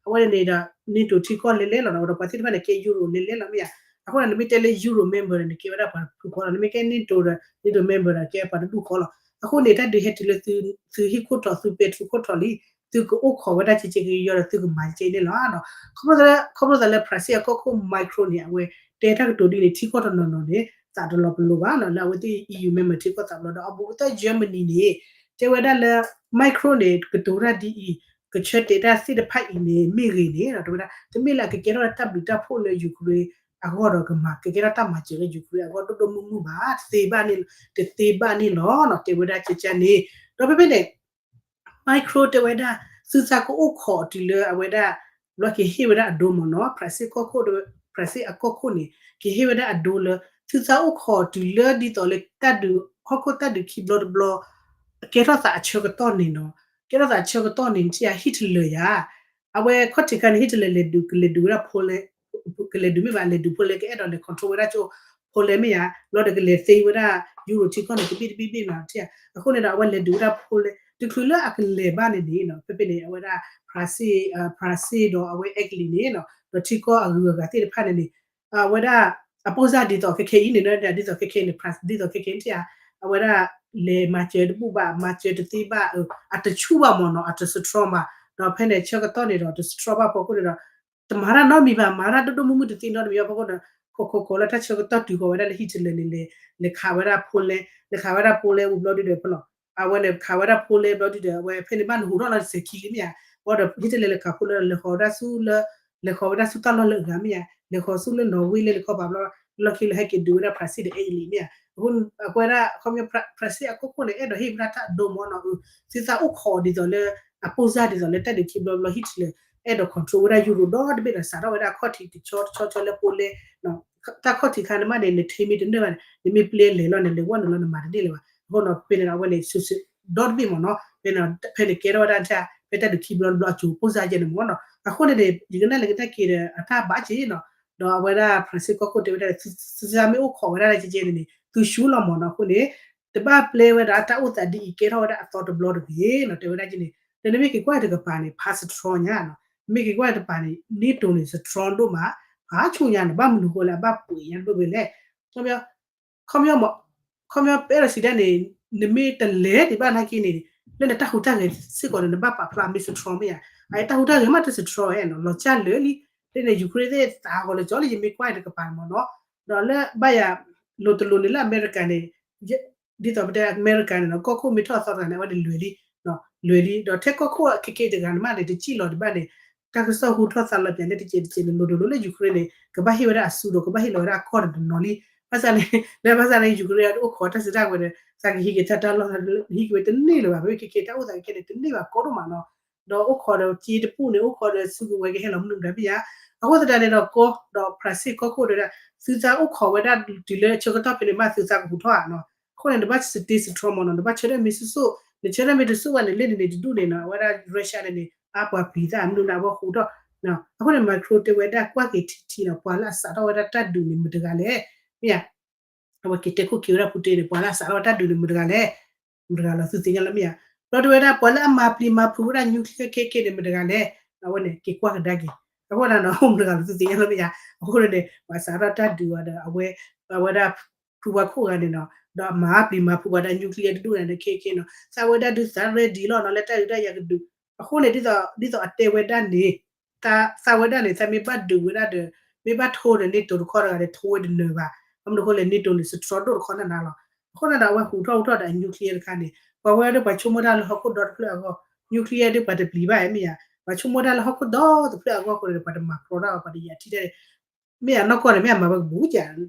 အဝဲန့ၣ်ဒီး NATO ထံကီၢ်လဲၤလဲၤလီၤ ဒီးပှၤသ့ၣ်တဖၣ်န့ၣ် ကဲ Euro လဲၤလဲၤလီၤမ့ၢ်ဧါ. အဃိန့ၣ် နမ့ၢ်တဲလၢ Euro member န့ၣ် နကဲဝဲဒၣ်ပှၤတဖုဃီလီၤ. နမ့ၢ်ကဲ NATO ဒီး NATO member ဒီး ကဲပှၤတဒူၣ်ဃီလီၤ. အဃိန့ၣ် တၢ်ဒုးဟဲတုၤလၢသုဟံၣ်ခိၣ်ထီၣ် သုပဲတြူၢ်ခိၣ်ထီၣ်လံ သုကအိၣ်ခိးဝဲဒၣ်ကဲကဲကယီဒီးသုကမၤကဲကဲအံၤန့ၣ်လီၤ. ခီဖျိသးလၢ ဖရၣ်စ့ၣ်အကီၢ်ခိၣ် Macron န့ၣ် အဝဲတဲတၢ်ကတိၤဒ်န့ၣ် ထံကီၢ်တနီၤနီၤန့ၣ် သးတလီၤပလိာ်ဘၣ်နီၤ လၢအဝဲသ့ၣ် EU member ထံကီၢ်သးဘျီဒီး အဘူးကတၢၢ် Germany န့ၣ် တဲဝဲဒၣ်လၢ Macron န့ၣ် ကတိၤတၢ်ဒ်အံၤ ကဆၢတဲာ်တၢ်သ့ၣ်တဖၣ်အံၤန့ၣ် မ့ၢ်ဂ့ၤန့ၣ် တဲဝဲဒၣ် တမ့ၢ်လၢအကကဲထီၣ်တၢ်ဘျုးတၢ်ဖှိၣ်လၢ Ukraine အဂီၢ်ဒီးကမၤ ကကဲထီၣ်တၢ်မၤစၢၤလၢ Ukraine အဂီၢ်ဒိၣ်ဒိၣ်မုၢ်မုၢ်ဘၣ် တသ့ဘၣ်န့ၣ် တသ့ဘၣ်န့ၣ်လီၤနီၤ တဲဝဲဒၣ်ကကန့ၣ် ဒီးဖဲဖဲန့ၣ် Macron တဲဝဲဒၣ် သုသးကအိၣ်ခိးတုၤလၢအဝဲဒၣ် ဘျီကဟ့ၣ်ဝဲဒၣ်အဒိမ့ၢ်နီၤ ဖရၣ်စ့ၣ်ကီၢ်ခိၣ် ဖရၣ်စ့ၣ်အကီၢ်ခိၣ်န့ၣ် ကဟ့ၣ်ဝဲဒၣ်အဒိလၢ သုသးအိၣ်ခိးတုၤလၢဒ်သိးလၢတၢ်ဒုး ဟီၣ်ခိၣ်တၢ်ဒုးခံဘျီတဘျီ ကဲထီၣ်သးအဆၢကတီၢ်န့ၣ်နီၤ ကဲထီၣ်သးအဆၢကတီၢ်န့ၣ် ထံၣ်ဧါ Hitler ယၤ အဝဲခီၣ်ထံးခါန့ၣ် Hitler လဲၤဒုး ကလဲၤဒုးဝဲဒၣ် Poland ကလဲၤဒုးမ့ၢ်ဘၣ် လဲၤဒုး Poland ကအဲၣ်ဒိးလဲၤ control ဝဲဒၣ်ကၠိ Poland မ့ၢ်ယၤ ဘျီဒီးကလဲၤသ့ဝဲဒၣ် Euro ထံကီၢ်န့ၣ်တဘ့ၣ်တဘ့ၣ်ဘ့ၣ်မးထံၣ်ဧါ အဃိန့ၣ်ဒီး အဝဲလဲၤဒုးဝဲဒၣ် Poland တချုးလၢအကလဲၤဘၣ်န့ၣ်န့ၣ်နီၤ ဖဲဖဲန့ၣ် အဝဲဒၣ် ဖရၣ်စ့ၣ် ဖရၣ်စ့ၣ်ဒီးအဝဲအဲကလံးန့ၣ်နီၤ ဒီးထံကီၢ်အဂုၤအဂၤသ့ၣ်တဖၣ်န့ၣ်န့ၣ် အဝဲဒၣ် အပိၢ်စၢ်ဒ်သိးခဲခဲအံၤန့ၣ် ဒ်သိးခဲခဲန့ၣ် ဒ်သိးခဲခဲန့ၣ်ထံၣ်ဧါ အဝဲဒၣ် လဲၤမၤစၢၤတဘူၣ်ဘၣ် မၤစၢၤတသ့ဘၣ် အတဆူၣ်ဘၣ်မ့ၢ်နီၤ အတ strong ဘၣ် ဒီးဖဲန့ၣ်ဆၢကတီၢ်န့ၣ်ဒီး တ strong ဘၣ်ဖီခိၣ်န့ၣ်ဒီး တမၤတၢ်နီတမံၤဘၣ် မၤတၢ်ဒိၣ်ဒိၣ်မုၢ်မုၢ်တသ့နီတမံၤဘၣ်ဖီခိၣ်ဒီး ခိးခိးခိးလၢတၢ်ဆၢကတီၢ်တုၤဃီၤဝဲဒၣ်လၢ Hitler န့ၣ် လဲၤခးဝဲဒၣ် Poland လဲၤခးဝဲဒၣ် Poland ဝံၤဘျီဒုဒီးဖဲလီၤ အဝဲလဲၤခးဝဲဒၣ် Poland ဘျီဒုဒီး အဝဲဖဲန့ၣ်ဘၣ်နဟူးထီၣ်လီၤတစဲးခံလံမ့ၢ်ဧါ ဘၣ်ဒီး Hitler လဲၤခး Poland ဒီး လဲၤဃီၤဝဲဒၣ်ဆူ လဲၤဃီၤဝဲဒၣ်ဆူတၢ်လီၢ်လၢအဂၤမ့ၢ်ဧါ လဲၤဃီၤဆူလၢ Norway လၢလဲၤခီပၤဘျီ လီၢ်ခံလၢဟဲက့ၤဒုးဝဲဒၣ် ဖရၣ်စ့ၣ်ဒီးအဲကလံးမ့ၢ်ဧါ အဃိ အဝဲဒၣ် ခီပညီ ဖရၣ်စ့ၣ်အကီၢ်ခိၣ်န့ၣ် အဲၣ်ဒိးဟ့ၣ်ဝဲဒၣ်တၢ်အဒိမ့ၢ်နီၤ သုသးအိၣ်ခိးဒ်သိးလၢ အပိၢ်စၢ်ဒ်သိးလၢတၢ်ဒုးခံဘျီဘျီ Hitler အဲၣ်ဒိး control ဝဲဒၣ် Euro ဒီတဘ့ၣ်ဒီး စးထီၣ်ဝဲဒၣ်ခီၣ်ထံးတဆီတဆီဆီလၢ Poland တၢ်ခီၣ်ထံးခါန့ၣ်မးန့ၣ် နထံမ့ၢ်တနၢၢ်ဘၣ်န့ၣ် နမ့ၢ်ပျဲလဲၤလီၤန့ၣ် လဲၤဝဲနုာ်လီၤနမၤတန့ၢ်လၢၤဘၣ် အဃိနီၤ ဖဲန့ၣ်ဒီးအဝဲန့ၣ် ဒီတဘ့ၣ်မ့ၢ်နီၤ ဖဲန့ၣ် ဖဲန့ၣ်ကဲထီၣ်ဝဲဒၣ် ဖဲတၢ်ဒုးခံဘျီတဘျီအစိၤ ပိၢ်စၢ်ယဲန့ၣ်မ့ၢ်နီၤ အဃိန့ၣ်န့ၣ် ယကနၣ်လဲၤကတၢၢ်က့ၤဒီး အတၢ်ဘၣ်က့ၤနီၤ ဒီးအဝဲဒၣ် ဖရၣ်စ့ၣ်ကီၢ်ခိၣ်တဲဝဲဒၣ် သုသးမ့ၢ်အိၣ်ခိးဝဲဒၣ်လၢကဲကဲန့ၣ်န့ၣ် သုဆူၣ်လီၤမ့ၢ်နီၤ အဃိန့ၣ် တဘၣ်ပျဲဝဲဒၣ်တၢ်အိၣ်သးဒ်အံၤ ကဲထီၣ်ဝဲဒၣ်အသီတဘျီတဂ့ၤနီၤ တဲဝဲဒၣ်က့ၤန့ၣ် ဒီးနမ့ၢ်က့ၤကွၢ်တကပၤန့ၣ် ဖးစထြီညါနီၤ နမ့ၢ်က့ၤကွၢ်တကပၤန့ၣ် NATO န့ၣ် စထြီဒိၣ်မး ဖးဆူၣ်ညါန့ၣ် ဘၣ်မနုၤဃိလဲၣ် အဘၣ်ပှ့ၤညါတဘၣ်ဝဲလဲၣ် ခီပညီ ခီပညီပအဲၣ်ဒိးစံးဒၣ်န့ၣ် နမ့ၢ်တလဲၤဒံးဘၣ်နာ်က့န့ၣ် လၢနတၢ်ဟူးတၢ်ဂဲၤစ့ၢ်ကီးန့ၣ် နဘၣ်ပာ်ဖျါမ့ၢ်စထြီမ့ၢ်ဧါ, အတၢ်ဟူးတၢ်ဂဲၤမးတစထြီဧါနီၤ လီၤကၢ်လၢာ်လံ, လၢန့ၣ် Ukraine သ့ၣ်သးဂီၤလၢာ်ကၠီလံ ယမ့ၢ်ကွၢ်တကပၤမ့ၢ်နီၤ, ဒီးလၢဘၣ်ယၤ လိၤတလိၤန့ၣ်လၢအမဲရကၤန့ၣ် ဒ်သိးပတဲအမဲရကၤန့ၣ်နီၤ ကီၢ်ခိၣ်မ့ၢ်ထီၣ်သီတဂၤန့ၣ် အဝဲန့ၣ်လွဲၤလံ, လွဲၤလံ ဒီးထဲကီၢ်ခိၣ်အခဲကဲတဂၤန့ၣ်မးန့ၣ် တစံၣ်လီၤဒံးဘၣ်န့ၣ် တၢ်ကစီၣ်ဟူထီၣ်သါလီၤပၠးန့ၣ် တစဲးတစဲးန့ၣ် လိၤဒိၣ်လိၤလၢ Ukraine န့ၣ် ကဘၣ်ဟ့ၣ်ဝဲဒၣ်အစုဒီး ကဘၣ်ဟ့ၣ်လီၤဝဲဒၣ်အကီၢ်တနီၤနီၤလံ, ဘၣ်ဆၣ်န့ၣ် လၢဘၣ်ဆၣ်န့ၣ် Ukraine အအိၣ်ခိးတၢ်စုတၢ်ကဝဲၤဒီး သးကဟံးက့ၤတၢ်တၢ်လီၢ် ဟံးက့ၤဝဲတန့ၢ်လၢၤဘၣ် မ့မ့ၢ်ခဲကဲတၢ်အိၣ်သးကဲန့ၣ် တန့ၢ်ဘၣ်ကီဒိၣ်မးနီၤ, ဒီးအိၣ်ခိးဒီးက့တပူၣ်န့ၣ် အိၣ်ခိးဒီးစုကဝဲၤကဟဲလီၤမနုၤမတၤမ့ၢ်ဧါ, အဃိသတးန့ၣ်ဒီးကီ ဒီးဖရၣ်စ့ၣ်ကီၢ်ခိၣ်တဲဝဲဒၣ် သုသးအိၣ်ခိးဝဲဒၣ်တုၤလၢဆၢကတီၢ်ဖဲန့ၣ်မး သုသးကဟူးထီၣ်ဧါနီၤ, အဃိန့ၣ် နဘၣ်စတ့စထြီမ့ၢ်နီၤ နဘၣ်ဆၢထၢၣ်မ့ၢ်စိၣ်စိၣ် နဆၢထၢၣ်မ့ၢ်တစိၣ်ဘၣ်န့ၣ် လၢန့ၣ်န့ၣ်တဒူၣ်န့ၣ်နီၤ အဝဲဒၣ် Russia န့ၣ်န့ၣ် အါပှၤပျံၤသၣ်မနုၤန့ၣ် အဝဲဟူးထီၣ်, အဃိန့ၣ် Macron တဲဝဲဒၣ်ကွၢ်က့ၤထံထံနီၤ ပှၤလၢအစးထီၣ်ဝဲဒၣ်တၢ်ဒုးန့ၣ်မတၤတဂၤလဲၣ်, မ့ၢ်ဧါ အဝဲက့ၤတဲခိၣ်က့ၤဝဲဒၣ် Putin န့ၣ် ပှၤလၢအစးထီၣ်ဝဲတၢ်ဒုးန့ၣ်မတၤတဂၤလဲၣ်, မတၤတဂၤလီၤသုသ့ၣ်ညါလၢမ့ၢ်ဧါ, ဒီးတဲဝဲဒၣ်ပှၤလၢအမၤပျံၤမၤဖုးဝဲဒၣ် nuclear ခဲကဲန့ၣ် မတၤတဂၤလဲၣ်, အဝဲန့ၣ် က့ၤကွၢ်ကဒါက့ၤ, အဃိဒၣ်နီၤ မတၤတဂၤလီၤသုသ့ၣ်ညါလၢမ့ၢ်ဧါ, အဃိန့ၣ် ပှၤစးထီၣ်တၢ်ဒုးဝဲဒီး အဝဲ အဝဲဒၣ် ဖုပှၤခိၣ်ဂၤန့ၣ်နီၤ ဒီးမၤပျံၤမၤဖုးပှၤဒၣ် nuclear တဒူၣ်န့ၣ် ခဲကဲနီၤ သးဝဲဒၣ်ဒုးသး ready လီၤနီၤ လၢတၢ်ဒုးတၢ်ယၤကဒုး, အဃိန့ၣ် ဒ်သိးအတဲဝဲဒၣ်န့ၣ် သးဝဲဒၣ်န့ၣ် သးမ့ၢ်ဘၣ်ဒုးဝဲဒၣ်ဒီး မ့ၢ်ဘၣ်ထိဒီး NATO တခီတဂၤဒီး ထိဝဲတနၢၤဘၣ်, ဘၣ်မနုၤအဃိလဲၣ် NATO န့ၣ် စထြီဒိၣ်တခီနးနးလီၤ, အဃိန့ၣ်ဒီး အဝဲဟူးထီၣ်ဟူးထီၣ်ဒီး nuclear တခါန့ၣ် ပှၤဝဲဒၣ်ပှၤဆိကမိၣ်တၢ်လၢဟီၣ်ခိၣ်ဒီတဖျၢၣ်အဂီၢ်, nuclear ဒ်ပှၤတပျံၤဘၣ်မ့ၢ်ဧါ, ပှၤဆိကမိၣ်တၢ်လၢဟီၣ်ခိၣ်ဒီတဖျၢၣ်အဂီၢ်အဃိန့ၣ် ပှၤတမၤကြီတၢ် ပှၤတယၤထံၣ်တၢ် မ့ၢ်ဧါ နီၢ်ကီၢ်န့ၣ် မ့ၢ်အမၤဝဲကဘူးက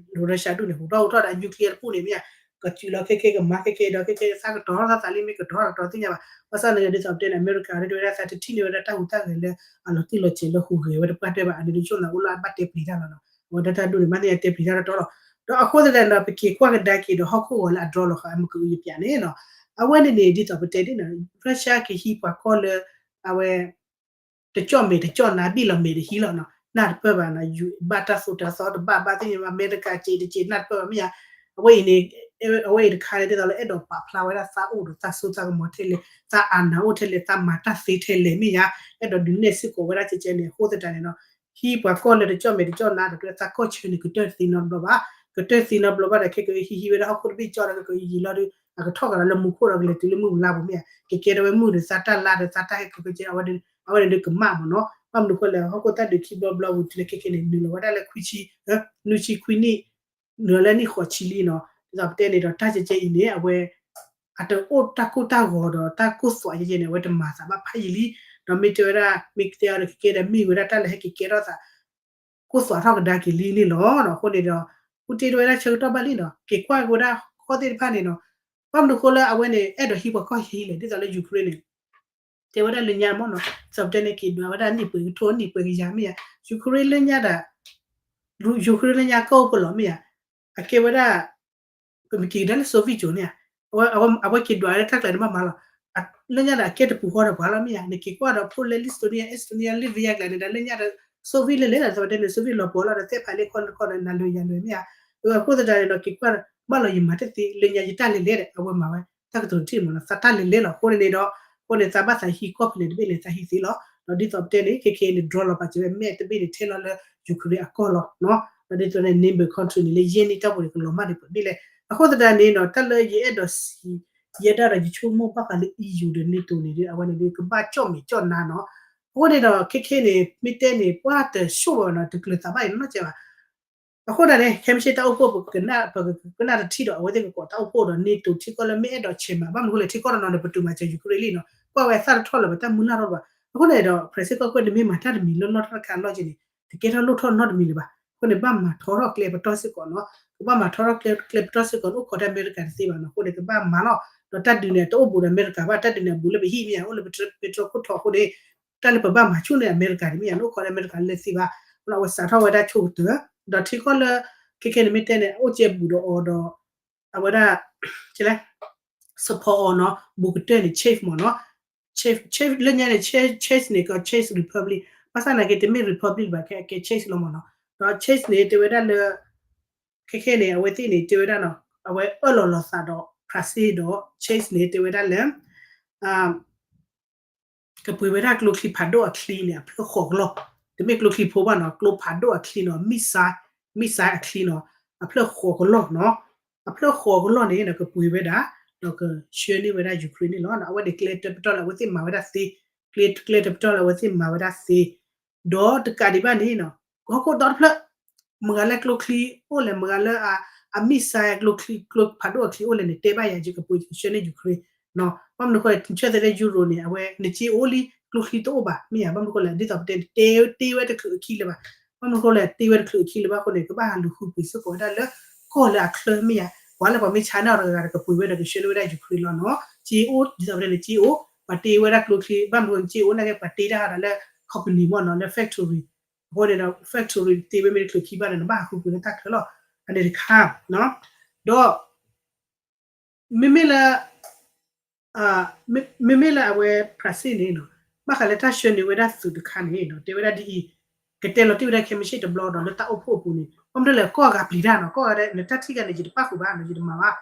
Russia ဒူၣ်န့ၣ် ဟူးထီၣ်ဟူးထီၣ်ဒီး nuclear တပူၣ်န့ၣ် မ့ၢ်ဧါ ကစုၤလီၤခဲကဲကမၤခဲကဲဒီး ခဲကဲသးကတီၤထီၣ်သးလံ မ့ၢ်ကတီၤထီၣ်ကတီၤသ့ၣ်ညါဘၣ်, ဘၣ်ဆၣ်န့ၣ် ဒ်သိးပတဲန့ၣ် အမဲရကၤ တဲဝဲဒၣ် သးတထံၣ်န့ၢ်ဝဲဒၣ်တၢ်ဟူးတၢ်ဂဲၤလၢ အလီၤတံၢ်လီၤဆဲးလၢဟူးဂဲၤဝဲတပှၢ်တၢၢ်ဘၣ် အန့ၣ်ဒ်ဆိၣ်နၤအိၣ်လၢအဘၣ်တဲပျံၤတၢ်လီၤနီၤ, အဝဲဒၣ်တၢ်ဒူၣ်န့ၣ် မ့ၢ်န့ၣ်အတဲပျံၤတၢ်တတီလီၤ, ဒီးအဃိသတးန့ၣ်ဒီး ပက့ၤကွၢ်ကဒါက့ၤဒီးဟီၣ်ခိၣ်ဂီၤလၢအဒြီလီၤဃာ် အမကယပျးန့ၣ်နီၤ, အဝဲန့ၣ်န့ၣ် ဒ်သိးပတဲဒ်နီၤ Russia ကဟံးပှၤကီၢ်လၢ အဝဲ တကၠီၣ်မဲာ်တကၠီၣ်နါဘ့ၣ်လီၤမဲာ်တဟံးလီၤနီၤ နၢ်တပၢၢ်ဘၣ်နီၤ ဘၣ်တၢ်သိၣ်တၢ်သီတဘၣ်ဘၣ်သ့ၣ်ညါဘၣ် အမဲရကၤစ့တက့ နၢ်တပၢၢ်ဘၣ်မ့ၢ်ဧါ, အဝဲအံၤန့ၣ် အဝဲအံၤတခါန့ၣ် ဒ်သိးလၢအဲၣ်ဒိးပာ်ဖျါဝဲဒၣ်သးအိၣ်ဒီးသးစိသးကမီၤထဲလဲၣ် သးအာဏာအိၣ်ထဲလဲၣ် သးမၤတၢ်သ့ထဲလဲၣ်မ့ၢ်ဧါ, အဲၣ်ဒိးဒုးနဲၣ်စ့ၢ်ကီးဝဲဒၣ်ကဲကဲန့ၣ် အဃိသတးန့ၣ်နီၤ ဟံးပှၤကီၢ်လၢတကၠီၣ်မဲာ်တကၠီၣ်နါဒီး သးကီၢ်ဆၢန့ၣ် ကတၢၢ်သ့နီတဘျီဘၣ်, ကတၢၢ်သ့နီတဘျီဘၣ်ဒီး ခဲကဟံးဟံးဝဲဒၣ်ဟီၣ်ခိၣ်တဘ့ၣ်ကၠီဒီး ခဲကယံာ်လီၤဒီး အကထီၣ်ကဒီးလၢမူခိၣ်ဒီးကလဲၤတုၤလၢမုၢ်လါပူၤမ့ၢ်ဧါ, ကကဲထီၣ်ဝဲမုၢ်ဒီးသးတၢ်လါဒီးသးတၢ်ဟဲကကဲ အဝဲန့ၣ်ဒုးကမၣ်မ့ၢ်နီၤ, ဘၣ်မနုၤဃိလဲၣ် ဟီၣ်ခိၣ်တၢ်ဒုးခံဘျီဘျီပူၤတုၤလၢခဲကဲန့ၣ် နုာ်လီၤဝဲဒၣ်လၢခွံဆံ နွံဆံခွံနံၣ် နုာ်လီၤလၢနံၣ်ဃိးဆံလံနီၤ, ဒ်သိးပတဲန့ၣ်ဒီးတၢ်ကဲကဲအံၤန့ၣ် အဝဲ အတအိၣ်တၢ်ကိၢ်တၢ်ဂီၤဒီးတၢ်ကိၢ်သွးကဲကဲန့ၣ် အဝဲတမၤသးဘၣ်ဖးယံာ်လံ, ဒီးမ့ၢ်တဲဝဲဒၣ် မ့ၢ်တဲအီၤဒီးကကဲဒီးမ့ၢ်ဝဲဒၣ်တၢ်လၢဟဲက့ၤကဲထီၣ်သး ကိၢ်သွးထီၣ်ကဒါက့ၤလံန့ၣ်လီၤ. အဃိန့ၣ်ဒီး ပူၣ်တ့ၢ်တဝဲဒၣ်ဆၢကတီၢ်ဘၣ်လံနီၤ, က့ၤကွၢ်က့ၤဝဲဒၣ်ကီၢ်သ့ၣ်တဖၣ်န့ၣ်နီၤ, ဘၣ်မနုၤဃိလၢအဝဲန့ၣ် အဲၣ်ဒိးဟံးပှၤကီၢ်ဟံးလဲၣ် ဒ်သိးလၢ Ukraine န့ၣ် တဲဝဲဒၣ်လၢညါမ့ၢ်နီၤ, စီၤပတဲန့ၣ်က့ၤဒွးဝဲဒၣ်နံၣ်ပှဲၤကထိနံၣ်ပှဲၤကယၤမ့ၢ်ဧါ, Ukraine လၢညါဒီး Ukraine လၢညါကီၢ်အိၣ်ဖှိၣ်လီၤမ့ၢ်ဧါ, အကဲဝဲဒၣ် ပမ့ၢ်က့ၤကဒါလၢ Soviet ကၠိန့ၣ်ဧါ, အဝဲက့ၤဒွးဝဲဒၣ်တၢ်ကျဲၤန့ၣ်မ့ၢ်မးလီၤ, လၢညါဒီးအကဲတပူၤဃီဒီးပှၤလီၤမ့ၢ်ဧါ, နက့ၤကွၢ်ဒီး Poland, Estonia, Estonia, Latvia ကျဲၤန့ၣ်ဒီး လၢညါဒီး Soviet လဲၤလဲၤဒီး စီၤပတဲန့ၣ် Soviet လီၤပှီၤလီၤဒီး သဲဖးလ့ခီလ့ခီဒီး နၤလွဲၢ်ယၤလွဲၢ်မ့ၢ်ဧါ, အဃိသတးန့ၣ်ဒီး က့ၤကွၢ် ဘၣ်လီၤယမၤတသ့ လၢညါယတၢ်လဲၤလဲၤဒီး အဝဲမၤဝဲ တၢ်ကတိၤတထံၣ်မ့ၢ်နီၤ, သးတၢ်လဲၤလဲၤလီၤ. အဃိန့ၣ်န့ၣ်ဒီး အဃိန့ၣ် သးဘၣ်သးဟံးကီၢ်ဖဲလဲၣ်တဘ့ၣ်န့ၣ် သးဟံးသ့လီၤ. ဒီးဒ်သိးပတဲန့ၣ် ခဲခဲအံၤန့ၣ် drone လီၤပာ်စၢၤဝဲ မ့ၢ်တဘ့ၣ်န့ၣ် ထဲလီၤလၢ Ukraine အကီၢ်လီၤ. ဒီးဒ်သိးန့ၣ် neighbor country န့ၣ် လၢယဲၢ်နံၣ်တီၢ်ပူၤန့ၣ် ကလီၤမၢ်ဒံးပှဲၤဘ့ၣ်လဲၣ်. အဃိသတးန့ၣ်နီၤ တၢ်လၢယအဲၣ်ဒိးစံး ယဲဒၣ်ဒီးယဆိကမိၣ်ဘၣ်ဃးလၢ EU ဒီး NATO န့ၣ်ဒီး အဝဲန့ၣ်ဒီး ကဘၣ်ကၠီၣ်မဲာ်ကၠီၣ်နါနီၤ. အဃိန့ၣ်ဒီး ခဲခဲန့ၣ် မ့ၢ်တဲန့ၣ် ပှၤတဆိၣ်ဘၣ်နီၤ တကျၢၤသးဘၣ်အံၤနီတစဲးဘၣ်. အဃိဒၣ်န့ၣ် ခဲမုၢ်ဆ့ၣ်တၢ်အိၣ်ဖှိၣ် ပကနၣ်တထံၣ်ဒီး အဝဲသ့ၣ်ကကိးတၢ်အိၣ်ဖှိၣ်ဒီး NATO ထံကီၢ်လၢမ့ၢ်အဲၣ်ဒိးဆဲးမၤ ဘၣ်မနုၤဃိလဲၣ် ထံကီၢ်တနီၤန့ၣ် ပတုာ်မၤစၢၤ Ukraine လံနီၤ ကွၢ်ဝဲသၣ်တထီၣ်လၢၤဘၣ် တၢ်မုၢ်လၢ်ထီၣ်ဘၣ်. အဃိန့ၣ်ဒီး ဖရၣ်စ့ၣ်ကီၢ်ခိၣ်န့ၣ် မ့ၢ်မၤတၢ်တမံၤလၢလီၢ်တၢ်တခါအလီၢ်က့န့ၣ် တကဲထီၣ်လိၣ်ထီၣ်နီတမံၤလၢၤဘၣ်. အဃိန့ၣ် ဘၣ်မၤထီထီၣ်ကျဲပတီၢ်စ့ၢ်ကီးနီၤ ကဘၣ်မၤထီထီၣ်ကျဲပတီၢ်စ့ၢ်ကီးန့ၣ် အိၣ်ခိးတၢ်အမဲရကၤတသ့ဘၣ်နီၤ အဃိန့ၣ် ကဘၣ်မၤလီၤ. ဒီးတၢ်ဒုးန့ၣ် တအိၣ်ဘူးဒီးအမဲရကၤဘၣ် တၢ်ဒုးန့ၣ် အဘူးလၢပဟံၣ်မ့ၢ်ဧါ အိၣ်လၢပတြီခိၣ်ထီၣ်အဃိန့ၣ် တၢ်လၢပဘၣ်မၤဆူၣ်န့ၣ် အမဲရကၤန့ၣ်မ့ၢ်ဧါ နအိၣ်ခိးလၢအမဲရကၤလၢသ့ဘၣ် အဝဲစးထီၣ်ဝဲဒၣ်ဆိကတၢၢ် ဒီးထံကီၢ်လၢ ခဲခဲန့ၣ်မ့ၢ်တဲန့ၣ် အအိၣ်ကဲဘူးဒီးအီၤဒီး အဝဲဒၣ် support အီၤနီၤ ဘူးကတၢၢ်န့ၣ် Czech မ့ၢ်နီၤ Czech လၢညါန့ၣ် Czech န့ၣ်က Czech Republic ဘၣ်ဆၣ်နာ်က့တမ့ၢ် Republic ဘၣ် ကဲ Czech လီၤမ့ၢ်နီၤ ဒီး Czech န့ၣ် တဲဝဲဒၣ်လၢ ခဲခဲန့ၣ် အဝဲသ့ၣ်န့ၣ် တဲဝဲဒၣ်နီၤ အဝဲအၢၣ်လီၤလီၤသးဒီး ဖရၣ်စ့ၣ်ဒီး Czech န့ၣ် တဲဝဲဒၣ်လၢ ကပှ့ၤဝဲဒၣ်ကျိချံဖးဒိၣ်အချံန့ၣ် အဖျၢၣ်ဃိးကလီၢ်, တမ့ၢ်ကျိချံဖိဘၣ်နီၤ ကျိဖးဒိၣ်အချံနီၤ missile missile အချံနီၤ အဖျၢၣ်ဃိးကလီၢ်နီၤ အဖျၢၣ်ဃိးကလီၢ်န့ၣ် ကပှ့ၤဝဲဒၣ် ဒီးကဆှၢန့ၢ်ဝဲဒၣ် Ukraine န့ၣ်လီၤ. အဝဲန့ၣ်ကျဲတပတီၢ်လၢအဝဲသ့ၣ်မၤဝဲဒၣ်သ့, ကျဲ, ကျဲတပတီၢ်လၢအဝဲသ့ၣ်မၤဝဲဒၣ်သ့, ဒီးတကးဒံးဘၣ်န့ၣ် ဟီၣ်ခိၣ်ဒီတဖျၢၣ် မတၤလၢကျိချံအိၣ်လဲၣ်, မတၤလၢအ, အ missile ကျိချံ, ကျိဖးဒိၣ်အချံအိၣ်လဲၣ်န့ၣ် တဲဘၣ်ယၤ ယကပှ့ၤကဆှၢန့ၢ် Ukraine ဘၣ်မနုၤအဃိလဲၣ် ဆၢသးလၢ Euro န့ၣ် အဝဲ နစ့အိၣ်လံ ကျိချံတအိၣ်ဘၣ် မ့ၢ်ဧါ. ဘၣ်မနုၤအဃိလဲၣ် ဒ်သိးပတဲ တ့ဝဲတချုးအခံလၢၤဘၣ်. ဘၣ်မနုၤအဃိလဲၣ် တ့ဝဲတချုးအခံလၢၤဘၣ်အဃိန့ၣ် ကဘၣ်ဟးလူၤဃုပှ့ၤစ့ၢ်ကီးဝဲဒၣ်လၢ ကီၢ်လၢအချၢမ့ၢ်ဧါ. ပှၤလၢပှၤမ့ၢ်ဆါန့ၢ်အီၤတဂၤဂၤဒီး ကပှ့ၤဝဲဒီးကဆှၢန့ၢ်ဝဲဒၣ် Ukraine လီၤနီၤ. စ့အိၣ် ဒ်သိးပတဲန့ၣ် စ့အိၣ် ပှၤတ့ဝဲဒၣ်ကျိချံ ဘၣ်မနုၤအဃိ စ့အိၣ်နာ်က့ ပှၤတ့တၢ်ဟးဒီးလၢ company မ့ၢ်နီၤ လၢ factory အဃိန့ၣ်ဒီး factory တ့ဝဲမ့ၢ်တချုးခံဘၣ်န့ၣ် နဘၣ်ဟးဃုပှ့ၤလၢတၢ်ချၢလီၤ. အန့ၣ်တခါ ဒီး မ့မ့ၢ်လၢ မ့မ့ၢ်လၢအဝဲ France န့ၣ်နီၤ ဘၣ်ဃးလၢတၢ်ဆှၢန့ၢ်ဝဲဒၣ်သုးတခါန့ၣ်နီၤ တဲဝဲဒၣ်ဒ်အံၤ, ကတဲလီၤတံၢ်ဝဲဒၣ်ခဲမုၢ်ဆ့ၣ်တဘျီဒီး လၢတၢ်အိၣ်ဖှိၣ်အပူၤန့ၣ် ဘၣ်မနုၤလဲၣ် ကီၢ်အဂၤပျံၤတၢ်နီၤ ကီၢ်အဂၤ နတၢ်ထံၣ်ဂၤန့ၣ် ယတပၣ်ဃုာ်ဘၣ်နီၤ ယတမၤဘၣ်.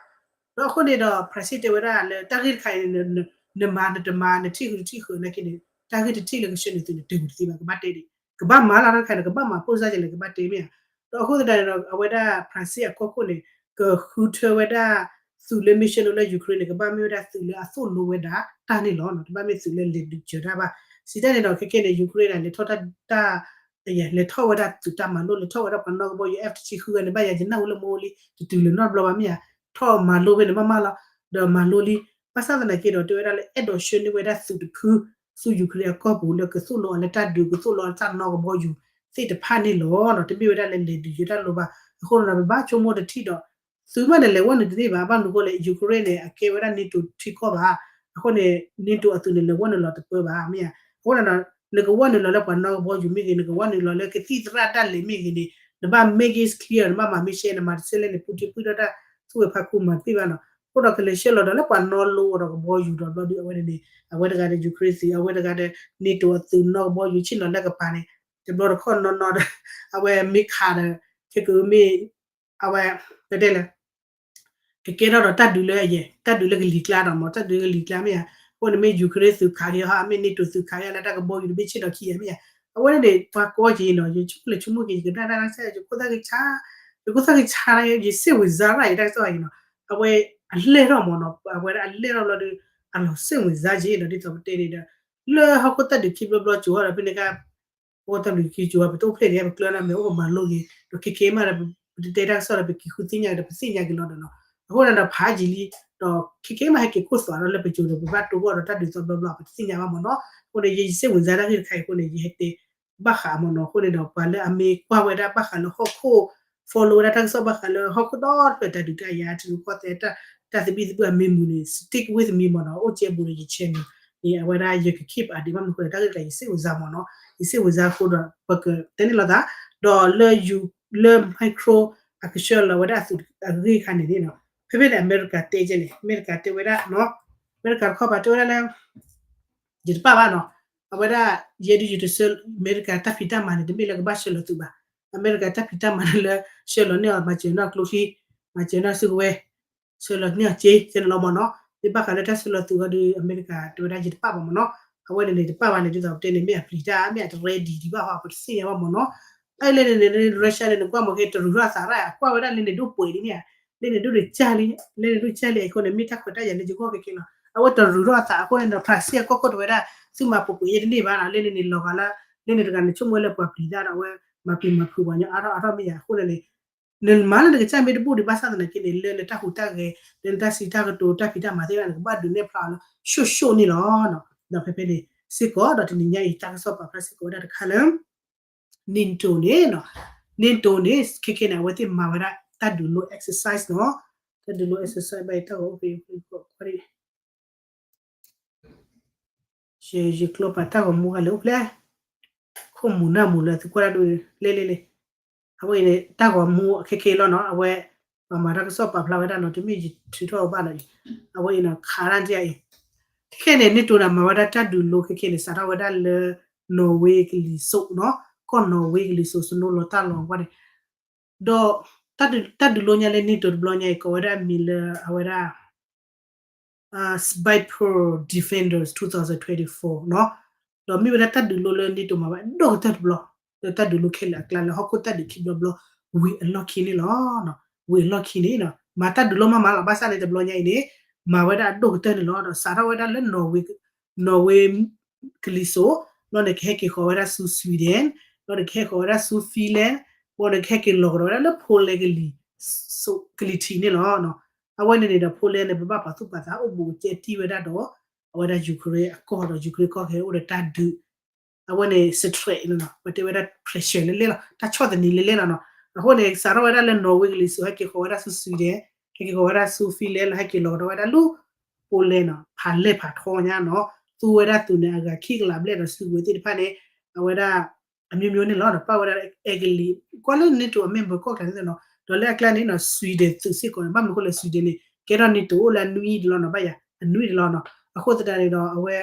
ဒီးအဃိန့ၣ်ဒီး France တဲဝဲဒၣ်လၢတၢ်ဂ့ၢ်တခါအံၤန့ၣ် နမၤနတမၤ နထံၣ်ဃုာ်တထံၣ်ဃုာ်နာ်က့န့ၣ် တၢ်ဂ့ၢ်တထံၣ်လၢကဆှၢန့ၢ်သုးန့ၣ် တုၤဝံၤတသ့ဘၣ် ကဘၣ်တဲဒံး ကဘၣ်မၤလီၤတၢ်တခါန့ၣ် ကဘၣ်မၤပိၢ်စၢ်ကလဲၣ် ကဘၣ်တဲမ့ၢ်ဧါ. ဒီးအဃိသတးန့ၣ်ဒီး အဝဲဒၣ် France အကီၢ်ခိၣ်န့ၣ် ကဃုထၢဝဲဒၣ် သုးလၢ mission လၢ Ukraine န့ၣ် ကဘၣ်မ့ၢ်ဝဲဒၣ်သုးလၢအသိၣ်လိဝဲဒၣ်တၢ်န့ၣ်လီၤ. တဘၣ်မ့ၢ်သုးလၢလဲၤဒုးစၢၤတၢ်ဘၣ်. စံးတၢ်န့ၣ်ဒီး ခဲကဲန့ၣ် Ukraine န့ၣ် လဲၤထီၣ်တၢ် တၢ် လဲၤထီၣ်ဝဲဒၣ်သုးတၢ်မၤလိ လဲၤထီၣ်ဝဲဒၣ်ပှၤနီၢ်ကဘီယူၤ F တဆံဃုဂၤန့ၣ် ဘၣ်ယၤယနၢ်ဟူလၢမ့ၢ်အိၣ်လံ တတုၤလၢၤနီတဘျီဘၣ်မ့ၢ်ဧါ. ထီၣ်မၤလိဖဲန့ၣ်မးမးလီၤ. ဒီးမၤလိလံ ဘၣ်ဆၣ်သနာ်က့ဒီး တဲဝဲဒၣ်လၢအဲၣ်ဒိးဆှၢန့ၢ်ဝဲဒၣ်သုးတဖု ဆူ Ukraine အကီၢ်ပူၤလၢကသိၣ်လိအီၤလၢတၢ်ဒုး ကသိၣ်လိအီၤလၢတၢ်နီၢ်ကဘီယူၤသ့ၣ်တဖၣ်န့ၣ်လီၤ. တမ့ၢ်ဝဲဒၣ်လၢလဲၤဒုးယိၤတၢ်လိၤဘၣ်. အဃိန့ၣ်ဒီး ပဘၣ်ဆိကမိၣ်တထံၣ်ဒီး သုးမးန့ၣ် လဲၤဝဲနုာ်တန့ၢ်ဘၣ်. ဘၣ်မနုၤအဃိလဲၣ် Ukraine န့ၣ် အကဲဝဲဒၣ် NATO ထံကီၢ်ဘၣ်. အဃိန့ၣ် NATO အသုးန့ၣ် လဲၤဝဲနုာ်လီၤတပၢဘၣ် မ့ၢ်ဧါ. အဃိန့ၣ်ဒီး နကဝဲနုာ်လီၤလၢပှၤနီၢ်ကဘီယူၤမ့ၢ်ဂ့ၤ နကဝဲနုာ်လီၤလၢကသံၣ်သရၣ်ဒၣ်လဲာ်မ့ၢ်ဂ့ၤန့ၣ် နဘၣ် make it clear နဘၣ်မၤမ့ၢ်ရှဲ နမၤတဆဲလဲၣ်န့ၣ် ပူထံပူထီၣ်တၢ်သူၣ်ဝဲဖးခူမၤတသ့ဘၣ်နီၤ. အဃိဒီးကလဲၤဆှၢလီၤဒီးလၢပှၤနီၢ်လိအီၤဒီးကဘီယူၤဒီးဘျီဒုးအဝဲန့ၣ်န့ၣ် အဝဲတဂၤဒီး Ukraine သုး အဝဲတဂၤဒီး NATO အသုးနီၢ်ကဘီယူၤဆ့ၣ်နီၤလၢကပၤန့ၣ် တဘျီတခီၣ်နီၢ်နီၢ်ဒီး အဝဲမ့ၢ်ခးဒီး ခဲကမ့ၢ် အဝဲ ပတဲလဲၣ် ကကဲထီၣ်ဒီးတၢ်ဒုးလၢအယဲၢ် တၢ်ဒုးလၢကလံၤကျါဒီးမ့ၢ် တၢ်ဒုးလၢကလံၤကျါမ့ၢ်ဧါ. အဃိန့ၣ်မ့ၢ် Ukraine သုးခးက့ၤဟီ မ့ၢ် NATO သုးခးက့ၤလၢတၢ်ကဘီယူၤတဘ့ၣ်ဆ့ၣ်နီၤခံဂၤမ့ၢ်ဧါ. အဝဲန့ၣ်န့ၣ် ပှၤကိးက့ၤနီၤ ယဆိကမိၣ်လဲၤဆိကမိၣ်က့ၤ ယကနၣ်တၢ်ဆၢ ယခိၣ်သၣ်ကဆါ ယခိၣ်သၣ်ကဆါ ယစ့ၢ်ဝံၤစါရၣ်အံၤတၢ်ကစီၣ်အံၤနီၤ အဝဲအလဲၢ်ထီၣ်မ့ၢ်နီၤ အဝဲဒၣ်အလဲၢ်ထီၣ်ဘျီဒီး အလီၤစ့ၢ်ဝံၤစါက့ၤဒီး ဒ်သိးပတဲန့ၣ်ဒီး လၢဟီၣ်ခိၣ်တၢ်ဒုးခံဘျီဘျီကၠိၤဒီး ဖဲန့ၣ်ခါ ဟီၣ်ခိၣ်တၢ်ဒုးခံကၠိၤ ပတအိၣ်ဖျဲၣ်န့ၣ် ပကျၢၤန့ၣ်မ့ၢ်အိၣ်ပမၤလိက့ၤ ဒီးခဲကဲမးဒီး ပတတဲတၢ်ကစီၣ်ဒီး ပက့ၤဃုသ့ၣ်ညါက့ၤဒီး ပသ့ၣ်ညါက့ၤလီၤဒီးနီၤ. အဃိန့ၣ်ဒီး ဖးယံာ်လံ ဒီးခဲကဲမးဟဲက့ၤခိၣ်သွးဒီးလၢပကၠိၤဒီး ပဘၣ်တိၢ်ဂီၢ်ဒီးတၢ်ဒုးသီဘျီဘျီ ပတသ့ၣ်ညါဘၣ်မ့ၢ်နီၤ. အဃိန့ၣ် ယစ့ၢ်ဝံၤစါတၢ်ဂ့ၢ်တခါအံၤအဃိန့ၣ် ယဟဲတဲ ဘၣ်ဃးမ့ၢ်နီၤ. အဃိန့ၣ်ဒီး ပှၤလၢအမ့ၢ်ကွၢ်ဝဲဒၣ်ဘၣ်ဃးလၢဟီၣ်ခိၣ် follow ဝဲဒၣ်တၢ်ကစီၣ်ဘၣ်ဃးလၢဟီၣ်ခိၣ်ဒီတဖျၢၣ်တၢ်ဒုးတၢ်ယၤ ထံရူၢ်ကီၢ်သဲး တၢ်သဘံၣ်သဘုၣ်အမံၤမုာ်န့ၣ် stick with me မ့ၢ်နီၤ အိၣ်ကဲဘူးဒီးယ channel န့ၣ် အဝဲဒၣ်ယက keep update ဘၣ်မနုၤအဃိလဲၣ် တၢ်ဂ့ၢ်တခါအံၤယစ့ၢ်ဝံၤစါမ့ၢ်နီၤ ယစ့ၢ်ဝံၤစါအဃိဒီး ပကတဲန့ၣ်လိာ်သး ဒီးလၢ လၢ Micro အကဆှၢလီၤဝဲဒၣ်အသုးအဂ့ၢ်ခါန့ၣ်န့ၣ်နီၤ ဖဲဖဲန့ၣ် အမဲရကၤတဲကဲန့ၣ် အမဲရကၤတဲဝဲဒၣ် အမဲရကၤတခီပၤတဲဝဲဒၣ်လၢ ယတပာ်ဘၣ်နီၤ အဝဲဒၣ် ယဲဒုးယတဆှၢ အမဲရကၤတၢ်ဖံးတၢ်မၤန့ၣ် တမ့ၢ်လၢကဘၣ်ဆှၢလီၤသုးဘၣ် အမဲရကၤတၢ်ဖံးတၢ်မၤန့ၣ်လၢ ဆှၢလီၤန့ၢ်အီၤ မၤစၢၤန့ၢ်ကျိချံ မၤစၢၤန့ၢ်စုကဝဲၤ ဆှၢလီၤန့ၢ်အီၤက့ကဲန့ၣ်လီၤမ့ၢ်နီၤ မ့ၢ်ဘၣ်ဃးလၢတၢ်ဆှၢလီၤသုးအီၤဒီး အမဲရကၤတဲဝဲဒၣ်ယတပာ်ဘၣ်မ့ၢ်နီၤ အဝဲန့ၣ်န့ၣ်တပာ်ဘၣ်န့ၣ် ဒ်သိးပတဲန့ၣ် မ့ၢ်အပျံၤတၢ် မ့ၢ်အတရဲဒံးဒံးဘၣ်ဟီ ပတသ့ၣ်ညါဘၣ်မ့ၢ်နီၤ အဲလဲၣ်န့ၣ်န့ၣ် Russia န့ၣ် နကွၢ်မ့ၢ်က့ၤ တရူးထီၣ်အသးရၣ် အကွၢ်ဝဲဒၣ်လၢန့ၣ်ဒိၣ်ပှဲၤလံမ့ၢ်ဧါ လၢန့ၣ်ဒိၣ်တကၢ်လံ လၢန့ၣ်ဒိၣ်ကၢ်လံအဃိန့ၣ် မ့ၢ်တၢ်ခွဲးတၢ်ယာ်လၢယဂီၢ်ကဲကဲလီၤ အဝဲတရူးထီၣ်အသးအဃိန့ၣ်ဒီး ဖရၣ်စံၣ်အကီၢ်ခိၣ်တဲဝဲဒၣ် သုမၤပူၤကွံာ်ယဲတန့ၢ်ဘၣ်နီၤ လၢန့ၣ်တဂၤန့ၣ် ဆိကမိၣ်လၢပှၤပျံၤတၢ်ဒီးအဝဲ မၤပျံၤမၤဖုးပှၤညီအါထီၣ်အါထီၣ်မ့ၢ်ဧါ အဃိန့ၣ်န့ၣ် နမၤလၢနကစၢ်မ့ၢ်တဘူၣ်ဒံးဘၣ်ဆၣ်သနာ်က့န့ၣ် လၢနတၢ်ဟူးတၢ်ဂဲၤ လၢနတၢ်စံးတၢ်ကတိၤတၢ်ဖံးတၢ်မၤသ့ၣ်တဖၣ်န့ၣ် ကဘၣ်ဒုးနဲၣ်ဖျါအီၤလၢ ရှုပ်ရှုပ် န့ၣ်လီၤ. ဒီးဖဲဖဲန့ၣ် စ့ၢ်ကီးဒီးတနံၤညါအံၤ တၢ်ကစီၣ်ပာ်ဖျါစ့ၢ်ကီးဝဲဒၣ်တခါလၢ NATO န့ၣ် NATO န့ၣ် ခဲခဲန့ၣ် အဝဲသ့ၣ်မၤဝဲဒၣ်တၢ်ဒုးလိ exercise နီၤ တၢ်ဒုးလိ exercise ဘၣ်အံၤ တၢ်ဂီၤအိၣ်ဖဲ ယကျိပာ်တၢ်ဂီၤမူ ဟးလဲၤအိၣ်ဖျဲၣ် ခိၣ်မူၤနၢ်မူၤလၢသုကွၢ်တၢ်ဒိၣ်လဲၣ်လဲၣ်လဲၣ် အဝဲအံၤန့ၣ် တၢ်ဂီၤမူခဲခဲလီၤနီၤ အဝဲ ပှၤမၤတၢ်ကစီၣ်ပာ်ဖျါဝဲဒၣ်နီၤ တမ့ၢ်ယထုးထီၣ်ဘၣ်နီၤ အဝဲအံၤနီၤ ခးတၢ်ဒ်အံၤ ခဲခဲန့ၣ် NATO န့ၣ် မၤဝဲဒၣ်တၢ်ဒုးလိခဲခဲန့ၣ် စးထီၣ်ဝဲဒၣ်လၢ Norway ကလံၤစိးနီၤ ကီၢ် Norway ကလံၤစိး စနိလီၤတၢ်လီၤဝဲန့ၣ် ဒီး တၢ်ဒုးလိညါလၢ NATO တဘျီညါအံၤ ကိးဝဲဒၣ်မံၤလၢအဝဲဒၣ် Viper Defenders twenty twenty-four နီၤ ဒီးမ့ၢ်ဝဲဒၣ်တၢ်ဒုးလိလၢ NATO မၤဝဲအဒိၣ်ကတၢၢ်တဘျီ လၢတၢ်ဒုးလိခဲလၢာ်အကျါလၢဟီၣ်ခိၣ်တၢ်ဒုးခံဘျီဘျီ ဝံၤအလီၢ်ခံန့ၣ်လီၤ. ဝံၤအလီၢ်ခံန့ၣ် မၤတၢ်ဒုးလိမးမးလီၤ ဘၣ်ဆၣ်န့ၣ်တဘျီညါအံၤန့ၣ် မၤဝဲဒၣ်အဒိၣ်ကတၢၢ်န့ၣ်လီၤ. ဒီးစးထီၣ်ဝဲဒၣ်လၢ Norway ကလံၤစိး, ဘျီန့ၣ်ကဟဲက့ၤဃီၤဝဲဒၣ်ဆူ Sweden, ဘျီန့ၣ်ကဟဲဃီၤဝဲဒၣ်ဆူ Finland, ဘျီန့ၣ်ကဟဲက့ၤလီၤကဒီးဝဲဒၣ်လၢ Poland ကလံၤ, ကလံၤထံးန့ၣ်လီၤ. အဝဲန့ၣ်န့ၣ်ဒီး Poland န့ၣ် ပဘၣ်ပာ်သူၣ်ပာ်သးအိၣ်ဘူးကဲတံၢ်ဝဲဒၣ်ဒီး အဝဲဒၣ် Ukraine အကီၢ်ဒီး Ukraine ကီၢ်ကဟဲအိၣ်ဒီးတၢ်ဒုး အဝဲန့ၣ် stress န့ၣ်လီၤ, ပတဲဝဲဒၣ် pressure လဲလဲလီၤ, တၢ်ဆီၣ်သနံးလဲလဲလီၤနီၤ. အဃိန့ၣ် စးထီၣ်ဝဲဒၣ်လၢ Norway ကလံၤစိး ဟဲက့ၤဃီၤဝဲဒၣ်ဆူ Sweden, ဟဲက့ၤဃီၤဝဲဒၣ်ဆူ Finland လၢဟဲက့ၤလီၤကဒီးဝဲဒၣ်လၢ Poland နီၤ, ဖးလဲၢ်ဖးထီညါနီၤ, သူဝဲဒၣ်သုးန့ၣ် အဂၤခံကလးဘျဲၣ်ဒီးစုကဝဲၤသ့ၣ်တဖၣ်န့ၣ် အဝဲဒၣ် အမျိုးမျိုးန့ၣ်လီၤ. ဒီးပာ်ဝဲဒၣ်အဲကလံး ကွၢ်လၢ NATO အ member ကီၢ်ကျါန့ၣ်နီၤ, ဒီးလၢအကျါန့ၣ်နီၤ Sweden သုးစ့ၢ်ကီးန့ၣ် ဘၣ်မနုၤအဃိလဲၣ် Sweden န့ၣ် ကဲထီၣ် NATO အိၣ်လၢအနွံအံၤတလီၤနီၤ, ဘၣ်ယၤ အနွံတလီၤနီၤ. အဃိသတးန့ၣ်ဒီး အဝဲ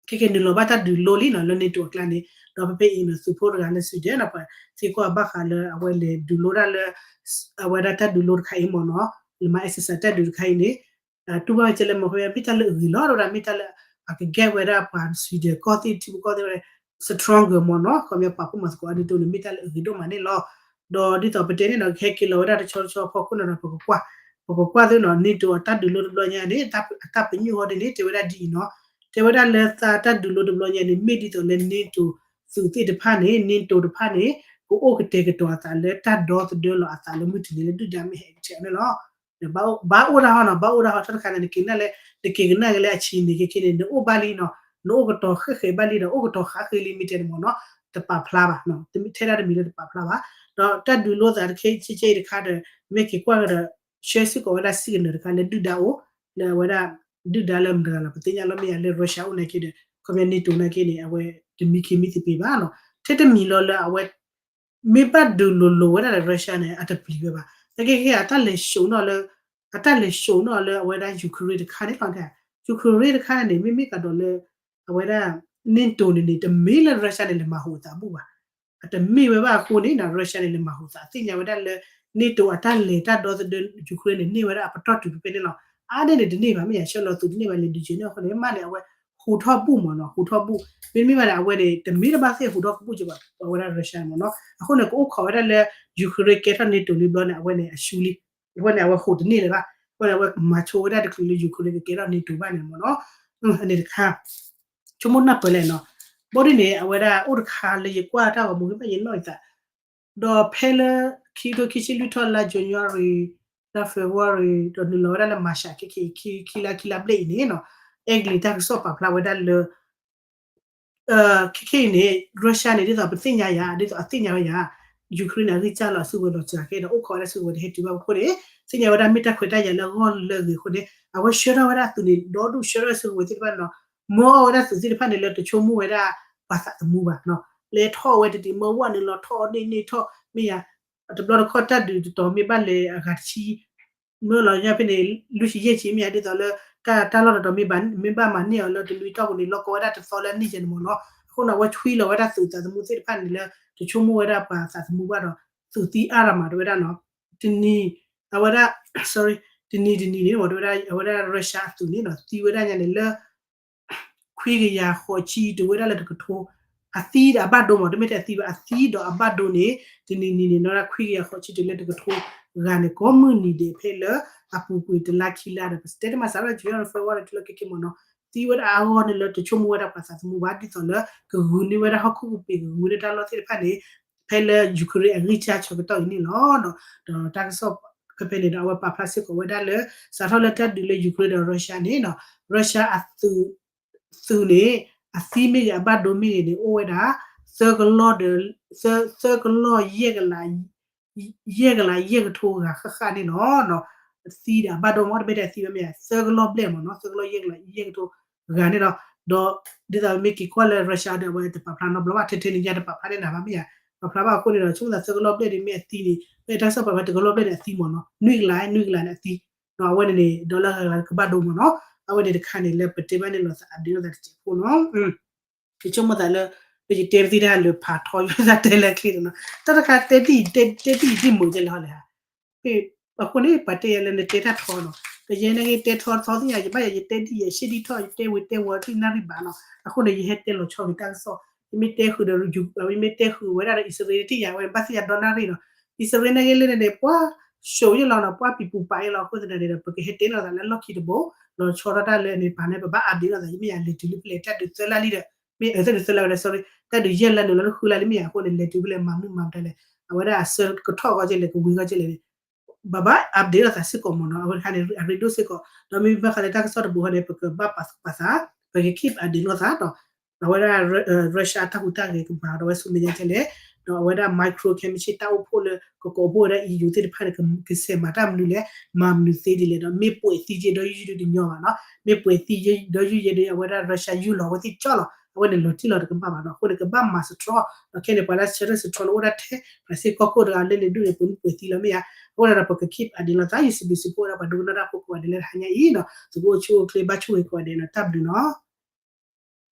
ခဲကနုာ်လီၤဘၣ်တၢ်ဒုးလိလံနီၤ လၢ NATO အကျါန့ၣ်, ဒီးဖဲဖဲအံၤန့ၣ် သုးဖိတဂၤလၢ Sweden နီၤ ပှၤသံကွၢ်ဘၣ်ဃးလၢအဝဲလဲၤဒုးလိတၢ်လၢ အဝဲဒၣ်တၢ်ဒုးလိတခါအံၤမ့ၢ်နီၤ, လၢမၤ exercise တၢ်ဒုးတခါအံၤန့ၣ် တူၢ်ဘၣ်ဝဲကဲလၢမ့ၢ် ခီပညီ မ့ၢ်တၢ်လၢအဂ့ၤလီၤ, ဒီးမ့ၢ်တၢ်လၢအကဂဲၢ်ဝဲဒၣ်ပှၤ Sweden ကီၢ်သ့ၣ် ထံဖိကီၢ်သ့ၣ်ဝဲ stronger မ့ၢ်နီၤ, ခီပညီ ပှၤဖိမၤသကိးအါဒ်သိးန့ၣ် မ့ၢ်တၢ်လၢအဂ့ၤဒိၣ်မးန့ၣ်လီၤ. ဒီးဒ်သိးပတဲန့ၣ်နီၤ ကဟဲက့ၤလီၤဝဲဒၣ်တဆီတဆီအဖီခိၣ်န့ၣ်ဒီး ပကကွၢ်, ပကကွၢ်သ့နီၤ NATO အတၢ်ဒုးလိတဘျီညါန့ၣ် အတၢ်ပညိၣ်အီၤဒ်န့ၣ် တဲဝဲဒၣ်ဒ်အံၤနီၤ, တဲဝဲဒၣ်လၢသးတၢ်ဒုးလိတဘျီညါန့ၣ် မ့ၢ်ဒ်သိးလၢ NATO သုးသ့ၣ်တဖၣ်န့ၣ် NATO တဖၣ်န့ၣ် ကအိၣ်ကတဲာ်ကတီၤအသးလၢတၢ်ဒီသဒၢလီၤအသးလၢမုၢ်တနံၤလၢဒုၣ်ဒါမ့ၢ်ဟဲကထၢၣ်န့ၣ်လီၤ. ဘၣ်အိၣ်တၢ်ဟီနီၤ ဘၣ်အိၣ်တၢ်ဟီ တၢ်တခါန့ၣ် နက့ၤနၢ်လၢ နက့ၤကနၣ်က့ၤလၢအဆံးန့ၣ် ခဲခဲန့ၣ် နအိၣ်ဘၣ်လံနီၤ, နအိၣ်ကတီၤဃဲးဃဲးဘၣ်လံဒီး အိၣ်ကတီၤဃးဃ့လံ မ့ၢ်တဲန့ၣ်မ့ၢ်နီၤ, တပာ်ဖျါဘၣ်, ထဲဒၣ်တမံၤလၢတပာ်ဖျါဘၣ်. ဒီးတၢ်ဒုးလိသးတခဲဆ့ဆ့အံၤတခါဒီး မ့ၢ်က့ၤကွၢ်ကဒီး ဆှၢစ့ၢ်ကီးဝဲဒၣ် signal တခါလၢဒုၣ်ဒါအိၣ်, လၢအဝဲဒၣ် ဒုၣ်ဒါလၢမတၤတဂၤလီၤ ပသ့ၣ်ညါလီၤ မ့ၢ်ယၤလၢ Russia အိၣ်နာ်က့ဒီး ခီပညီ NATO နာ်က့န့ၣ် အဝဲတမံခ့မံသပ့ၤဘၣ်နီၤ, ထဲတမံၤလီၤလၢအဝဲ မ့ၢ်ဘၣ်ဒုးလိၤလိၤဝဲဒၣ်ဒီး Russia န့ၣ် အတပျံၤဝဲဘၣ်. သနာ်က့ အတၢ်လဲၤ show နီၤလၢ အတၢ်လဲၤ show နီၤလၢအဝဲဒၣ် Ukraine တခါန့ၣ်လီၤ. Ukraine တခါန့ၣ် မ့မ့ၢ်ကဒီးလၢ အဝဲဒၣ် NATO န့ၣ်န့ၣ် တမ့ၢ်လၢ Russia န့ၣ် လဲၤမၤဟူးအသးဘူၣ်ဘၣ်. အတမ့ၢ်ဝဲဘၣ်အဃိန့ၣ်နီၤ Russia န့ၣ် လဲၤမၤဟူးသး သ့ၣ်ညါဝဲဒၣ်လၢ NATO အတၢ်လဲၤတၢ်ဒီသဒၢ Ukraine န့ၣ် န့ၢ်ဝဲဒၣ်အပတီၢ်တုၤဖဲဖဲန့ၣ်လီၤ. အါန့ၢ်န့ၣ်တန့ၢ်ဘၣ် မ့ၢ်ယၤ ဆှၢလီၤသုးတန့ၢ်ဘၣ် လဲၤဒုးယဲၢ်န့ၣ်အဃိန့ၣ် မ့ၢ်န့ၣ် အဝဲ ဟူးထီၣ်ဘူၣ်မ့ၢ်နီၤ ဟူးထီၣ်ဘူၣ်. မ့တမ့ၢ်ဘၣ်န့ၣ် အဝဲန့ၣ် တမ့ၢ်တဘၣ်သ့ၣ်ဟူးထီၣ်ကဘူၣ်က့ၤဘၣ် အဝဲဒၣ် Russia န့ၣ်မ့ၢ်နီၤ. အဃိန့ၣ် ကအိၣ်ခိးဝဲဒၣ်လၢ Ukraine ကဲထီၣ် NATO လံဘျီန့ၣ် အဝဲန့ၣ် အရှုံးလံ. အဃိန့ၣ် အဝဲဟူးတန့ၢ်လၢၤဘၣ်. အဃိန့ၣ် အဝဲမၤဆိဝဲဒၣ်တချုးလၢ Ukraine ကကဲထီၣ် NATO ဘၣ်န့ၣ်မ့ၢ်နီၤ. အန့ၣ်တခါ ဆိကမိၣ်နၢ်ပၢၢ်လဲၣ်နီၤ. ဘၣ်ဒ်န့ၣ် အဝဲဒၣ်အိၣ်တခါလၢယကွၢ်တၢ်ဂီၤမူ ဂ့ၢ်ဘၣ်ယနီၣ်ယသး ဒီးဖဲလၢ ခံကထိခံဆံလွံၢ်ထီၣ်လါ January လါ February ဒီးနုာ်လီၤဝဲဒၣ်လၢ March ခဲခဲအံၤ ခံလါခံလါဘျဲၣ်အံၤန့ၣ်နီၤ အဲကလံးတၢ်ကစီၣ်ပာ်ဖျါဝဲဒၣ်လၢ ခဲခဲအံၤန့ၣ် Russia န့ၣ် ဒ်သိးပသ့ၣ်ညါယၤ ဒ်သိးအသ့ၣ်ညါဝဲယၤ Ukraine န့ၣ် အဂံၢ်စၢ်လီၤအစုကဝဲၤလီၤစှၤက့ဒီး အိၣ်ခိးဝဲဒၣ်စုကဝဲၤတဟဲတုၤဘၣ်အဃိန့ၣ် သ့ၣ်ညါဝဲဒၣ်မ့ၢ်တၢ်ခွဲးတၢ်ယာ်လၢအဂီၢ်လၢအဂ့ၤအဃိန့ၣ် အဝဲဆှၢထီၣ်ဝဲဒၣ်အသုးန့ၣ် ဒီဒူၣ်ဆှၢထီၣ်စုကဝဲၤသ့ၣ်တဖၣ်န့ၣ်လီၤ. မၢအီၣ်ဝဲဒၣ်သုးသ့ၣ်တဖၣ်န့ၣ်လၢတဆိကမိၣ်ဝဲဒၣ်ပှၤသးသမူဘၣ် လဲၤထီၣ်ဝဲတဒံး မၢဝဲန့ၣ်လီၤထီၣ်အီၤန့ၣ်န့ၣ်ထီၣ် မ့ၢ်ယၤ တဘျီတခီၣ်တၢ်ဒုးတတီၤမ့ၢ်ဘၣ်လဲၤအဂၤတဆံ မၢလီၤညါဖဲန့ၣ် လွံၢ်ဆံယဲၢ်ဆံ မ့ၢ်ယၤ ဒ်သိးလၢ တၢ် တၢ်လီၢ်တတီၤမ့ၢ်ဘၣ် မ့ၢ်ဘၣ်မၤန့ၢ်အီၤလၢတနွံအတီၢ်ပူၤန့ၣ် လီၤကီဝဲဒၣ်တသီလၢအနံၣ်ယဲၢ်န့ၣ်မ့ၢ်နီၤ. အဃိန့ၣ် အဝဲဆွံလီၤဝဲဒၣ်သုးသးသမူသ့ၣ်တဖၣ်န့ၣ်လၢ တဆိကမိၣ်ဝဲဒၣ်ပှၤသးသမူဘၣ်ဒီး သုးသံအါရမးတဝဲဒၣ်နီၤ. တနံၤ အဝဲဒၣ် sorry တနံၤတနံၤန့ၣ် မ့ၢ်တဝဲဒၣ် အဝဲဒၣ် Russia အသုးန့ၣ်နီၤ သံဝဲဒၣ်ညါန့ၣ်လၢ ခွံကယၤဃိးဆံတုၤဝဲဒၣ်လၢတကထိ အသံဒီးအဘၣ်ဒိမ့ၢ် တမ့ၢ်ထဲအသံဘၣ် အသံဒီးအဘၣ်ဒိန့ၣ် တနံၤနံၤန့ၣ် နီၢ်ဒၣ်ခွံကယၤဃိးဆံတုၤလၢတကထိဂၤန့ၣ် ကိးမုၢ်နံၤဒဲးဖဲလၢအပူၤကွံာ်တလါခံလါဒီး ပတဲတမၤစးထီၣ် January February တုၤလီၤခဲကဲမ့ၢ်နီၤ သံဝဲဒၣ်အါဂီၢ်န့ၣ်လၢတဆိကမိၣ်ဝဲဒၣ်ပှၤသးသမူဘၣ် ဒ်သိးလၢကဂုာ်န့ၢ်ဝဲဒၣ်ဟီၣ်ခိၣ်ကပ့ၤ ကဂုာ်န့ၢ်တၢ်လီၢ်သ့ၣ်တဖၣ်န့ၣ် ဖဲလၢ Ukraine အဂံၢ်စၢ်ဆၢကတီၢ်အံၤန့ၣ်လီၤ. ဒီးတၢ်ကစီၣ်ဖဲဖဲန့ၣ်ဒီး အဝဲပာ်ဖျါစ့ၢ်ကီးဝဲဒၣ်လၢ စးထီၣ်လၢတၢ်ဒုးလၢ Ukraine ဒီး Russia န့ၣ်နီၤ Russia အသုး သုးန့ၣ် အသံမ့ၢ်ဂ့ၤ အဘၣ်ဒိမ့ၢ်ဂ့ၤန့ၣ် အိၣ်ဝဲဒၣ် သၢကလီၢ်ဒီး သၢ သၢကလီၢ်ယဲၢ်ကလး ယဲၢ်ကလးယဲၢ်ကထိဂၤဃၣ်ဃၣ်န့ၣ်လီၤ. သံဒီးအဘၣ်ဒိမ့ၢ် တမ့ၢ်ထဲသံဘၣ်မ့ၢ် သၢကလီၢ်ဘျဲၣ်မ့ၢ်နီၤ သၢကလီၢ်ယဲၢ်ကလးယဲၢ်ကထိဂၤန့ၣ်လီၤ. ဒီးဒ်သိးမ့ၢ်က့ၤကွၢ်လၢ Russia ဒီး အဝဲတပာ်ဖျါနီတဘျီဘၣ် ထဲထဲန့ၣ်ညါတပာ်ဖျါန့ၣ်နၤဘၣ်မ့ၢ်ဧါ ပာ်ဖျါဘၣ်အဃိန့ၣ်ဒီး ဆိကမိၣ်သးသၢကလီၢ်ဘျဲၣ်န့ၣ်မ့ၢ်အသံန့ၣ် ဖဲတၢ်ကစီၣ်ပာ်ဖျါတကလီၢ်ဘျဲၣ်န့ၣ်အသံမ့ၢ်နီၤ နွံကလး နွံကလးန့ၣ်အသံ ဒီးအဝဲန့ၣ်န့ၣ် dollar ဂၤဂၤကဘၣ်ဒိမ့ၢ်နီၤ အဝဲန့ၣ်တခါန့ၣ်လၢပတဲဘၣ်န့ၣ်လီၤသး update လိာ်သးတစဲးဖိနီၤ ယဆိကမိၣ်သးလၢ ပယတဲပသံတၢ်လၢဖးထီ ယသးတဲလၢချ့နီၤ တၢ်တခါတဲဒ်အံၤ တဲဒ်အံၤဒ်မုာ်ကဲလဲၣ်ဟီလဲၣ်ဧါ အဃိန့ၣ် ပှၤတဲယၤလၢနတဲတၢ်ထီနီၤ ကယဲၢ်နဂ့ၤတဲထီထီသ့ၣ်ညါ ယဘၣ်ယၤယတဲဒ်အံၤ ယရှဲဒ်ထီၣ် ယတဲဝံၤတဲဝီၤတံၢ်နၣ်ရံၣ်ဘၣ်နီၤ အဃိန့ၣ် ယဟဲတဲလီၤဆီဂ့ၤတၢ်ကစီၣ် ယမ့ၢ်တဲဃုာ်ဒီး ယမ့ၢ်တဲဃုာ်ဝဲဒၣ်ဒီး အံၣ်စရ့လးတံၢ်ယၤဝဲ ဘၣ်သ့ၣ်ညါဒီနၣ်ရံၣ်နီၤ အံၣ်စရ့လးနဂ့ၤလၢန့ၣ် ပှၤ ရှုံးယလီၤနီၤ ပှၢ်ပံၤပူၤပာ်ယလီၤ အဃိသတးန့ၣ်ဒီး ပကဟဲတဲလိာ်သးလၢလီၢ်ခံတဘိ လီၤဆီထီၣ်တၢ်လၢအန့ၣ်ပာ်န့ၣ် ပဘၣ် update လိာ်သး ယမ့ၢ်ယၤလဲၤတုၤလၢဖဲလဲၣ် တၢ်ဒုးသၢလါလံဒီး မ့ၢ် တၢ်ဒုးသၢလါဝဲဒၣ် sorry တၢ်ဒုးယဲၢ်လါနုာ်လီၤလၢဃုလါလံမ့ၢ်ယၤအဃိန့ၣ် လဲၤတုၤဖဲလဲၣ် မၤမုာ်မၤမတၤလဲၣ် အဝဲဒၣ်အဆၢကထီၣ်ဂီၢ်ကလဲၣ် ကဝံၤဂီၢ်ကလဲၣ်န့ၣ် ဘၣ်ဘၣ် update လိာ်သးစ့ၢ်ကီးမ့ၢ်နီၤ အဝဲတခါန့ၣ် အရ့ဒိၣ်စ့ၢ်ကီး ဒီးမ့မ့ၢ်ဘၣ်ဃးလၢတၢ်ကစီၣ်တဘိဃီန့ၣ် ပကဘၣ်ပာ်သူၣ်ပာ်သး ပက keep update လိာ်သးဒီး အဝဲဒၣ် Russia အတၢ်ဟူးတၢ်ဂဲၤကမၤဒီးဝဲဆူမဲာ်ညါကလဲၣ် ဒီးအဝဲဒၣ် micro ခဲမုၢ်ဆ့ၣ်တၢ်အိၣ်ဖှိၣ်လၢ ကကိးဖှိၣ်ဝဲဒၣ် E U သ့ၣ်တဖၣ်န့ၣ် ကဆဲးမၤတၢ်မနုၤလဲၣ် မၤမနုၤသ့ဒ်လဲၣ်ဒီး မ့ၢ်ပှဲၤသံယဲၢ်ဒီးယုၢ်ယဲၢ်ဒီးညီဘၣ်နီၤ မ့ၢ်ပှဲၤသံယဲၢ်ဒီးယုၢ်ယဲၢ်ဒီး အဝဲဒၣ် Russia ယူၢ်လီၤဝဲသ့ၣ်ကၠီလီၤ အဝဲန့ၣ်လီၤတံၢ်လီၤတကမၣ်ဘၣ်နီၤ အဃိန့ၣ် ကဘၣ်မၤစထြီ ဒီးခဲန့ၣ် ပှၤလၢဆၢထၢၣ်စထြီန့ၣ် အိၣ်ဒၣ်ထဲ ပှၤစ့ၢ်ကီးခိၣ်တဂၤလၢန့ၣ်ဒူၣ်န့ၣ် ပမ့ၢ်ပှဲၤသံလီၤမ့ၢ်ဧါ အဃိန့ၣ်ဒီး ပက keep update လိာ်သး ယစံးဘျုးစံးဖှိၣ်ဝဲဒၣ်ပှၤဒိကနၣ်တၢ်ဖိကိးဂၤဒဲးလၢတဟါညါအံၤနီၤ သုကအိၣ်ဆူၣ်အိၣ်ချ့ဘၣ်ဆိၣ်ဂ့ၤကိးဂၤဒဲးနီၤ တၢ်ဘျုးနီၤ